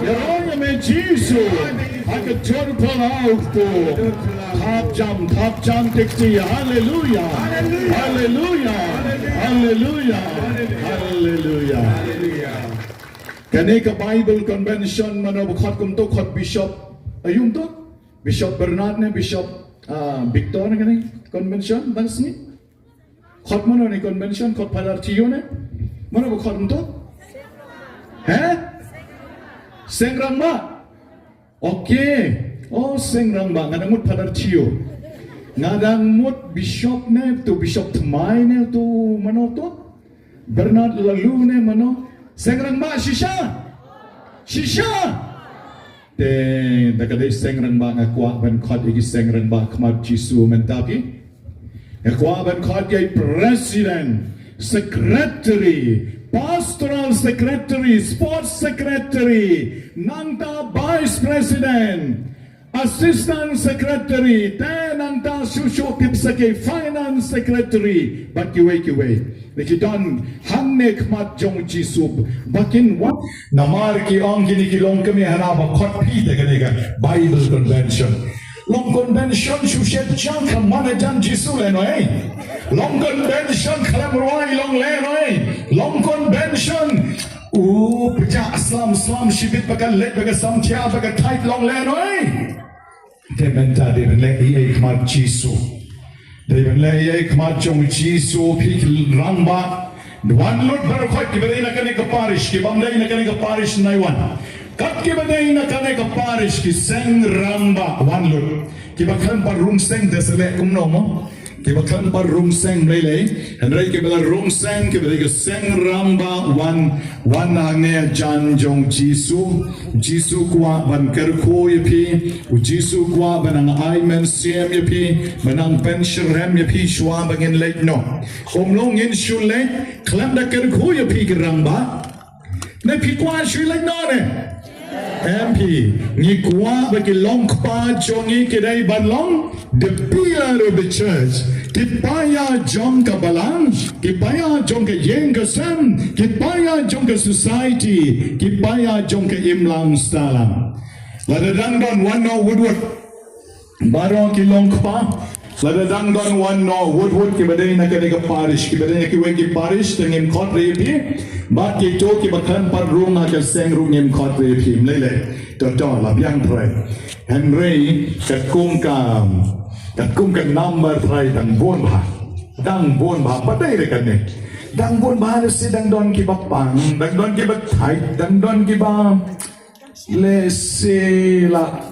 Ïaroh ïa me Jisu. Ha ka dur phyllaw u Kpu. Thap jam, thap jam kti kti. Haleluya. Haleluya. Haleluya. Haleluya. Kane ka Bible Convention mano ba khot kumto, khot Bishop. Aïu to? Bishop Bernard ne Bishop, ah, Victor ne kane convention ba sngi? Khot mano ne convention, khot Father Theo ne? Mano ba khot kumto? He? Seng Rangbah. Okay. Oh, Seng Rangbah, nga dang mut Father Theo. Nga dang mut Bishop ne, to Bishop Thymmai ne, to mano to? Bernard Laloo ne mano? Seng Rangbah shisha? Shisha? Te, da ka dei Seng Rangbah nga kwah ban khot ïa ki Seng Rangbah khmat Jisu mynta phi. Nga kwah ban khot ïa i president, secretary, pastoral secretary, sports secretary, nangta vice president, assistant secretary, te nangta shuh shuh tip sa ki finance secretary, bad kiwei kiwei. Ki don hangne khmat jong Jisu, ba kin wan. Namar ki ong kine ki longkmie hana ba khot phi te kane ka Bible Convention. Long convention shu shet jang ka man jan Jisu lehnoh ei. Long convention khlem rwai long lehnoh ei. Long convention u pjah slam slam shibit ba ka leit ba ka samthia ba ka thait long lehnoh ei. Te mynta dei ban leh ei ei khmat Jisu. Dei ban leh ei ei khmat jong Jisu phi ki rangbah. Wan lut baroh khoit kiba dei na kane ka parish, ki bym dei na kane ka parish nai wan. Kat kiba dei na kane ka parish ki seng rangbah wan lut. Kiba khlem pat rung seng te sa leh kumno mo. Kiba khlem pat rung seng mlei lei. Hynrei kiba la rung seng kiba dei ka seng rangbah wan, wan hangne jan jong Jisu. Jisu kwah ban kyrkhu ïa phi. U Jisu kwah ban nang ai mynsiem ïa phi. Ban nang pynsyriem ïa phi shuwa ba ngin leit noh. Kumno ngin shu leit khlem da kyrkhu ïa phi ki rangbah. Ne phi kwah shu leit noh ne? Em phi, ngi kwah ba ki longkpa jong ngi ki dei ban long the pillar of the church. Ki paia jong ka balang, ki paia jong ka ïing ka sem, ki paia jong ka society, ki paia jong ka imlang sahlang. Lada dang don wan noh wut wut. Baroh ki longkpa, lada dang don wan noh wut wut kiba dei na kane ka parish, kiba dei na kiwei ki parish te ngim khot re ïa phi. Bad kito kiba khlem pat rung ha ka seng ruh ngim khot re ïa phi. Mlei lei. To to la biang trai. Hynrei katkum ka, katkum ka number trai dang bun bha. Dang bun bha pat dei re kane. Dang bun bha lehse dang don kiba pang, dang don kiba thait, dang don kiba lehse la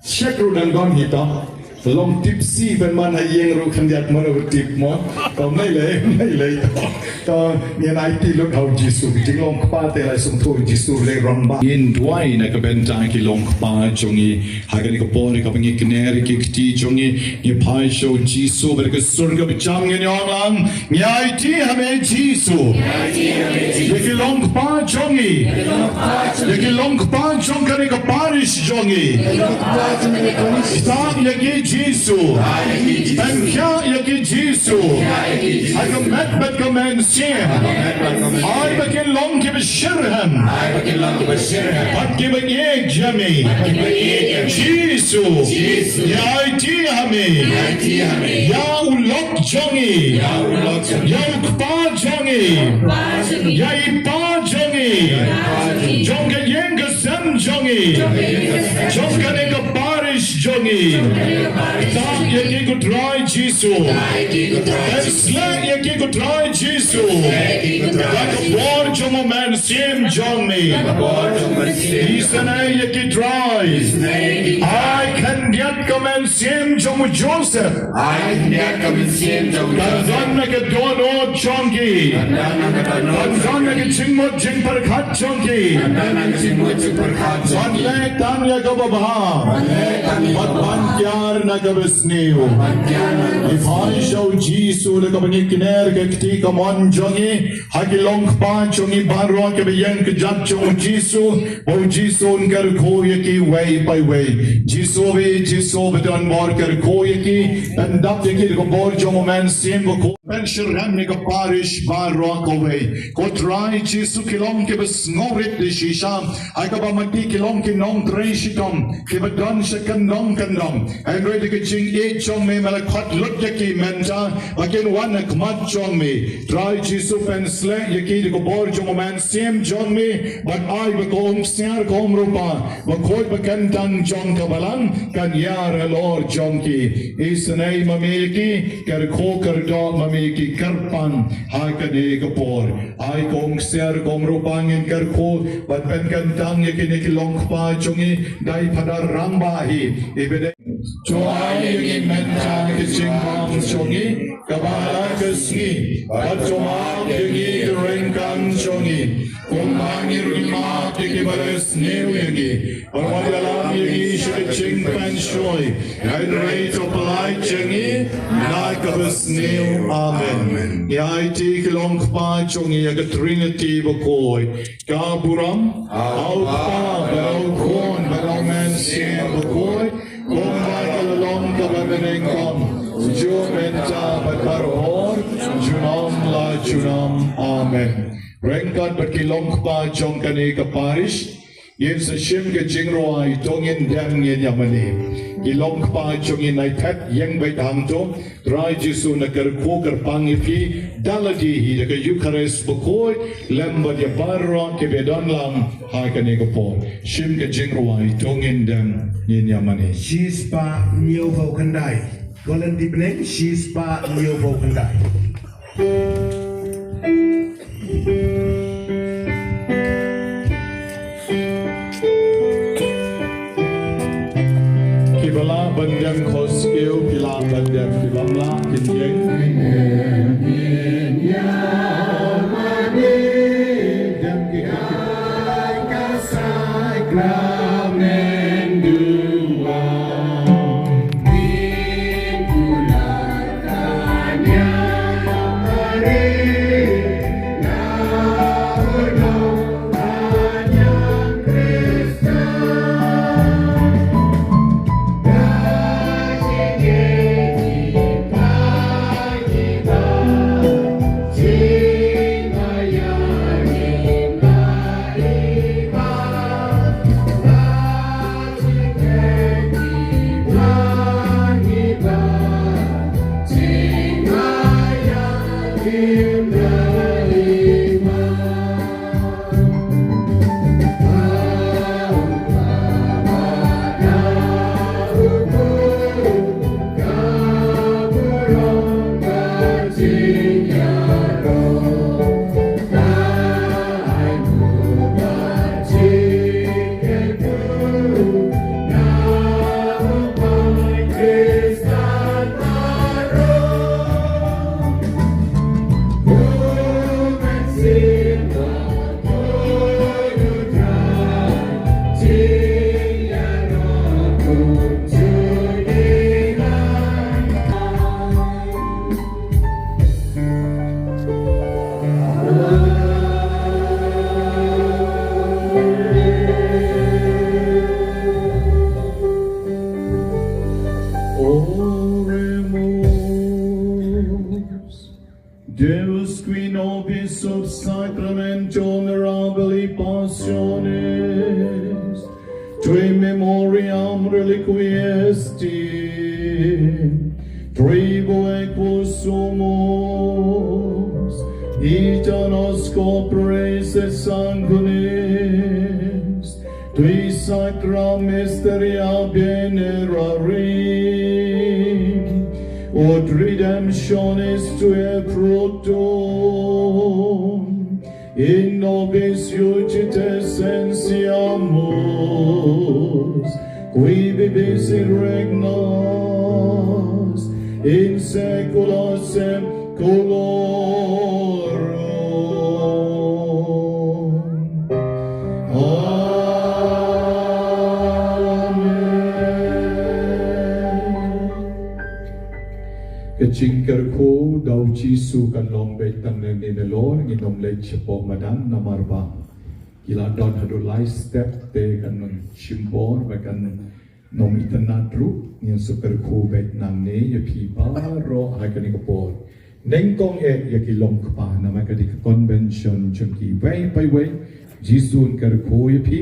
check ruh dang don hi to. Long tipsy ban man ha ïing ruh khyndiat mano tip mo. To mlei lei, mlei lei to. To ngin aiti lut ha u Jisu. Jinglong kpa te lai sum thu Jisu lei rong ba. Ngin duwai na ka bynta ki long kpa jong ngi. Ha kane ka por kaba ngi kner ki kti jong ngi. Ngi phai sha u Jisu bad ka sur kaba jam ngin ïa ong lang. Ngi aiti ha me Jisu. Ïa ki long kpa jong ngi. Ïa ki long kpa jong kane ka parish jong ngi. Ïa ki Jisu. Pynkhiah ïa ki Jisu ha ka met bad ka mynsiem. Ai ba kin long kiba shitrhem. Bad kiba ïeit ïa me. Jisu. Ïa aiti ha me. Ïa u lok jong ngi. Ïa u kpa jong ngi. Ïa i pa jong ngi. Jong ka ïing ka sem jong ngi. Jong kane ka parish jong ngi. Tang ïa ki ko Trai Jisu. Pynshlur ïa ki ko Trai Jisu. Da ka bor jong u mynsiem jong me. Isynei ïa ki Trai. Ai khyndiat ka mynsiem jong u Joseph. Ai khyndiat ka mynsiem jong u Joseph. Kan don na ka dohnud jong ki. Kan don na ka dohnud. Kan don na ka jingmut jingpyrkhat jong ki. Kan don na ka jingmut jingpyrkhat jong ki. Ban leh tang ïa kaba bha. Ban leh tang ïa kaba bha. Ban kiar na kaba sniew. Ban kiar na kaba sniew. Ngi phai sha u Jisu da kaba ngi kner ka kti kamon jong ngi. Ha ki long kpa jong ngi baroh kiba ïeng kjat jong u Jisu. Ba u Jisu un kyrkhu ïa ki wei pa wei. Jisu ba ïeit, Jisu ba don bor, kyrkhu ïa ki. Pyndap ïa ki da ka bor jong u mynsiem bakhuid. Pynshah ïa ka parish baroh kawei. Ko Trai Jisu, ki long kiba sngewrit da shisha. Ha kaba ma ki, ki long ki nongtrei shitom kiba don sha kyndong kyndong. Hynrei da ka jingïeit jong me, me la khot lut ïa ki mynta ba kin wan ha khmat jong me. Trai Jisu, pynshlur ïa ki da ka bor jong u mynsiem jong me. Bad ai ba ka umksiar ka umrupa bakhuid ba kyntang jong ka Balang kan ïar halor jong ki. Isynei ma me ïa ki, kyrkhu kyrdoh ma me ïa ki kyrpang ha kane ka por. Ai ka umksiar ka umrupa ngin kyrkhu ban pynkyntang ïa kine ki long kpa jong ngi da i Phadar Rangbah hi. I ba dei. To ai ïa ngi mynta ka jingbam jong ngi kaba la ka sngi, bad to map ïa ngi ki ryngkang jong ngi, kumba ngi ruh ngi map ïa kiba la sniew ïa ngi. Bad wat ïalam ïa ngi sha ka jingpynshoi, hynrei to pyllait ïa ngi na kaba sniew. Amen. Ngi aiti ki long kpa jong ngi ïa ka Trinity bakhuid. Ka burom ha u Kpa bad ha u Khun bad ha u Mynsiem Bakhuid, kumba ka la long kaba mynnyngkong, juh mynta bad baroh, junom la junom. Amen. Ryngkat bad ki long kpa jong kane ka parish, ngin sa shim ka jingrwai, to ngin dem ngin ïa mane. Ki long kpa jong ngi, nai phet ïeng beit hangto. Trai Jisu un kyrkhu kyrpang ïa phi da lade hi da ka Eukharist bakhuid lem bad ïa baroh kiba don lang ha kane ka por. Shim ka jingrwai, to ngin dem ngin ïa mane. Shispah hynñiewphew khyndai. Ko lynti bneng, shispah hynñiewphew khyndai. Kiba lah ban dem khawsiew, ki lah ban dem, ki bym lah kin ïeng. Deus, qui nobis sub sacramento mirabilis passionis, tui memoriam reliquiesti, tribueque sumus, ita nos copres et sanguinis, tui sacra mysteria venerarim, ut redemptionis tuae fructum, in nobis iudice sentiamus, qui vivis et regnas in saecula saeculorum. Amen. Ka jingkyrkhu da u Jisu kan long beit tang nangne nalor, ngin ym leit shapoh madan namar ba ki la don haduh lai step te kan ym shim bor bad kan ym itynnad ruh. Ngin sa kyrkhu beit nangne ïa phi baroh ha kane ka por. Nyngkong eh ïa ki long kpa namar ka dei ka convention jong ki. Iwei pa iwei Jisu un kyrkhu ïa phi.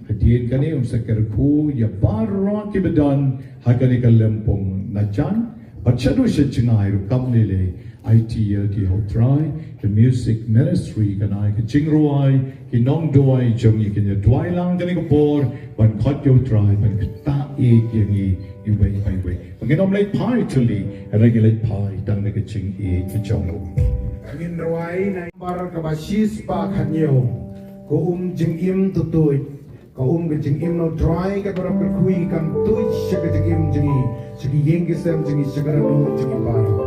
Hadien kane un sa kyrkhu ïa baroh kiba don ha kane ka lympung najan. Bad shaduh sha jngai ruh kam lei lei, aiti ïa ki ha u Trai. Ka music ministry kan ai ka jingrwai, ki nongduwai jong ngi kin ïa duwai lang kane ka por ban khot ïa u Trai ban ktah ïa ngi iwei pa iwei. Ngin ym leit phai tylli, hynrei ngin leit phai tang da ka jingïeit ka jong u. Ngin rwai na nambar kaba shispah khathynñiew. Ko um jingim tuid tuid. Ka um ka jingim na u Trai kaba rap kyrkhu ïa ngi, kam tuid sha ka jingim jong ngi, sha ki ïing ki sem jong ngi, sha ka ri jong ngi baroh.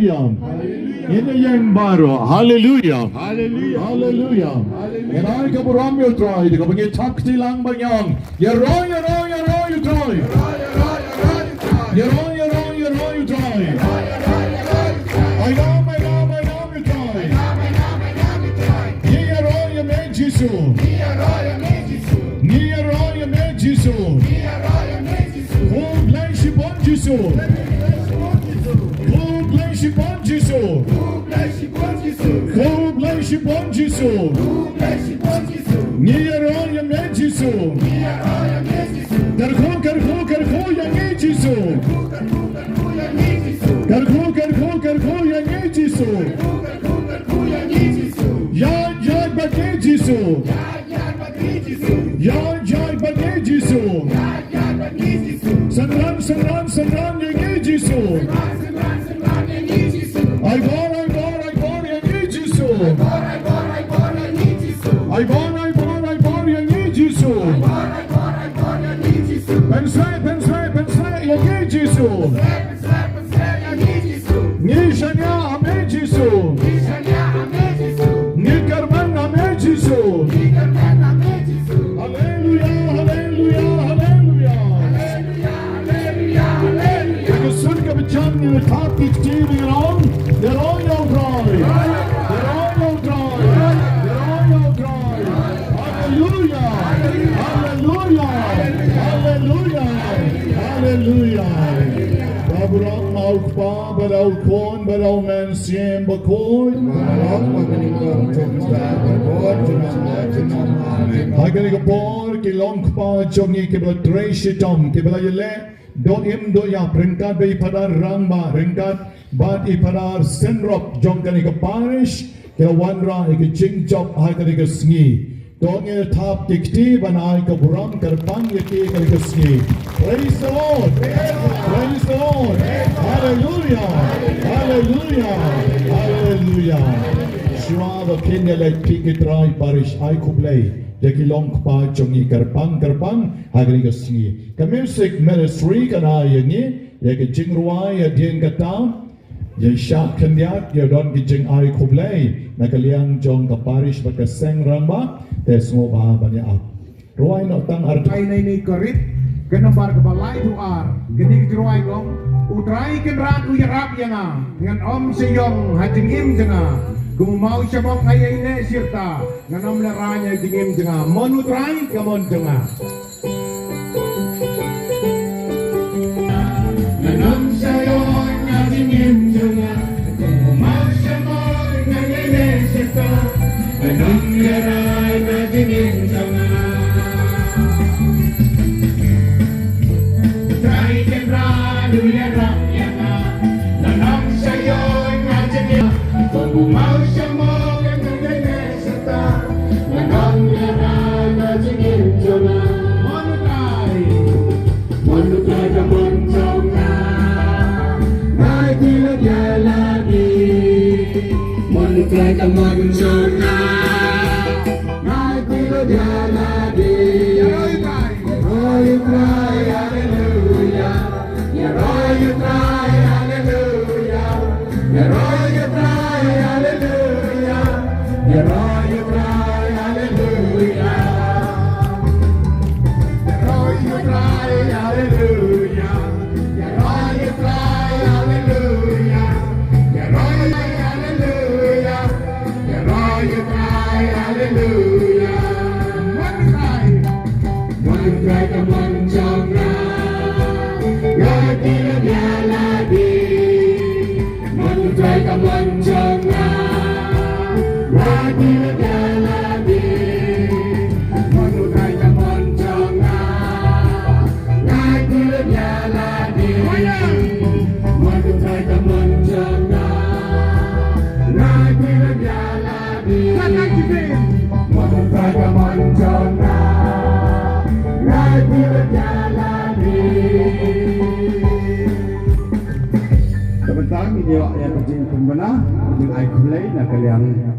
Haleluya. Ngin ïeng baroh. Haleluya. Haleluya. Haleluya. Ngi ai ka burom ïa u Trai, da kaba ngi thap kti lang ban ïeng. Ïaroh, ïaroh, ïaroh ïa u Trai. Ïaroh, ïaroh, ïaroh ïa u Trai. Ai nam, ai nam, ai nam ïa u Trai. Ngi ïaroh ïa me Jisu. Ngi ïaroh ïa me Jisu. Khublei shibun Jisu. Khublei shibun Jisu. Khublei shibun Jisu. Ngi ïaroh ïa me Jisu. Kyrkhu, kyrkhu, kyrkhu ïa ngi Jisu. Kyrkhu, kyrkhu, kyrkhu ïa ngi Jisu. Ïaid, ïaid bad ngi Jisu. Ïaid, ïaid bad ngi Jisu. Synran, synran, synran ïa ngi Jisu. Ai bor, ai bor, ai bor ïa ngi Jisu. Ai bor, ai bor, ai bor ïa ngi Jisu. Pynshlei, pynshlei, pynshlei ïa ngi Jisu. Ngi shaniah ha me Jisu. Ngi kyrmen ha me Jisu. Haleluya, haleluya, haleluya. Ka sun kaba jan ngi thap ki kti ngi ong. Ïaroh ïa u Trai. Ïaroh ïa u Trai. Ïaroh ïa u Trai. Haleluya. Haleluya. Haleluya. Haleluya. Ba burom ma u Kpa, bad u Khun, bad u Mynsiem Bakhuid. Ha kane ka por ki long kpa jong ngi kiba la trei shitom, kiba la ïaleh doh im doh ïap ryngkat bad i Phadar Rangbah, ryngkat bad i Phadar Synrop jong kane ka parish, ki la wanrah ïa ka jingjop ha kane ka sngi. To ngin thap ki kti ban ai ka burom kyrpang ïa ki ha kane ka sngi. Praise the Lord. Praise the Lord. Hallelujah. Hallelujah. Hallelujah. Shuwa ba kin ïaleit, ki trai parish, ai khublei ïa ki long kpa jong ngi kyrpang kyrpang ha kane ka sngi. Ka music ministry kan ai ïa ngi ïa ka jingrwai hadien kata. Ïa shah khyndiat ïa don ki jingai khublei na ka liang jong ka parish bad ka seng rangbah, te sngewbha ban ïa ap. Rwai noh tang ar. Ai nei nei ka rit, ka nambar kaba lai tu ar, kane ka jingrwai ka ong, U Trai Kynrad u ïarap ïa nga, ngan ym shah ïong ha jingim jong nga, kum u maw shamok nga ïaineh shirta, ngan ym lehraiñ ha jingim jong nga, mon U Trai ka mon jong nga. Ngan ym shah ïong ha jingim jong nga. Kum u maw shamok nga ïaineh shirta. Ngan ym lehraiñ ha jingim jong nga. Trai Kynrad u ïarap ïa nga. Ngan ym shah ïong ha jingim. Kum u maw shamok nga ïaineh Trai ka mon jong nga, nga kyrpad ïa lade. Ïaroh ïa u Trai, haleluya. Ïaroh ïa u Trai, haleluya. Ïaroh ïa u Trai, haleluya. Ïaroh ïa u Trai, haleluya. Ïaroh ïa u Trai, haleluya. Ïaroh ïa u Trai, haleluya. Ïaroh ïa u Trai, haleluya. Ïaroh ïa u Trai, haleluya. Mon u Trai. Mon u Trai ka mon jong nga. Nga kyrpad ïa lade. Mon u Trai ka mon jong nga. Nga kyrpad ïa lade. Mon u Trai ka mon jong nga. Nga kyrpad ïa lade. Mon u Trai ka mon jong nga. Nga kyrpad ïa lade. Mon u Trai ka mon jong nga. Nga kyrpad ïa lade. Te mynta ngin ïoh ïa ka jingpynbna, jingai khublei na ka liang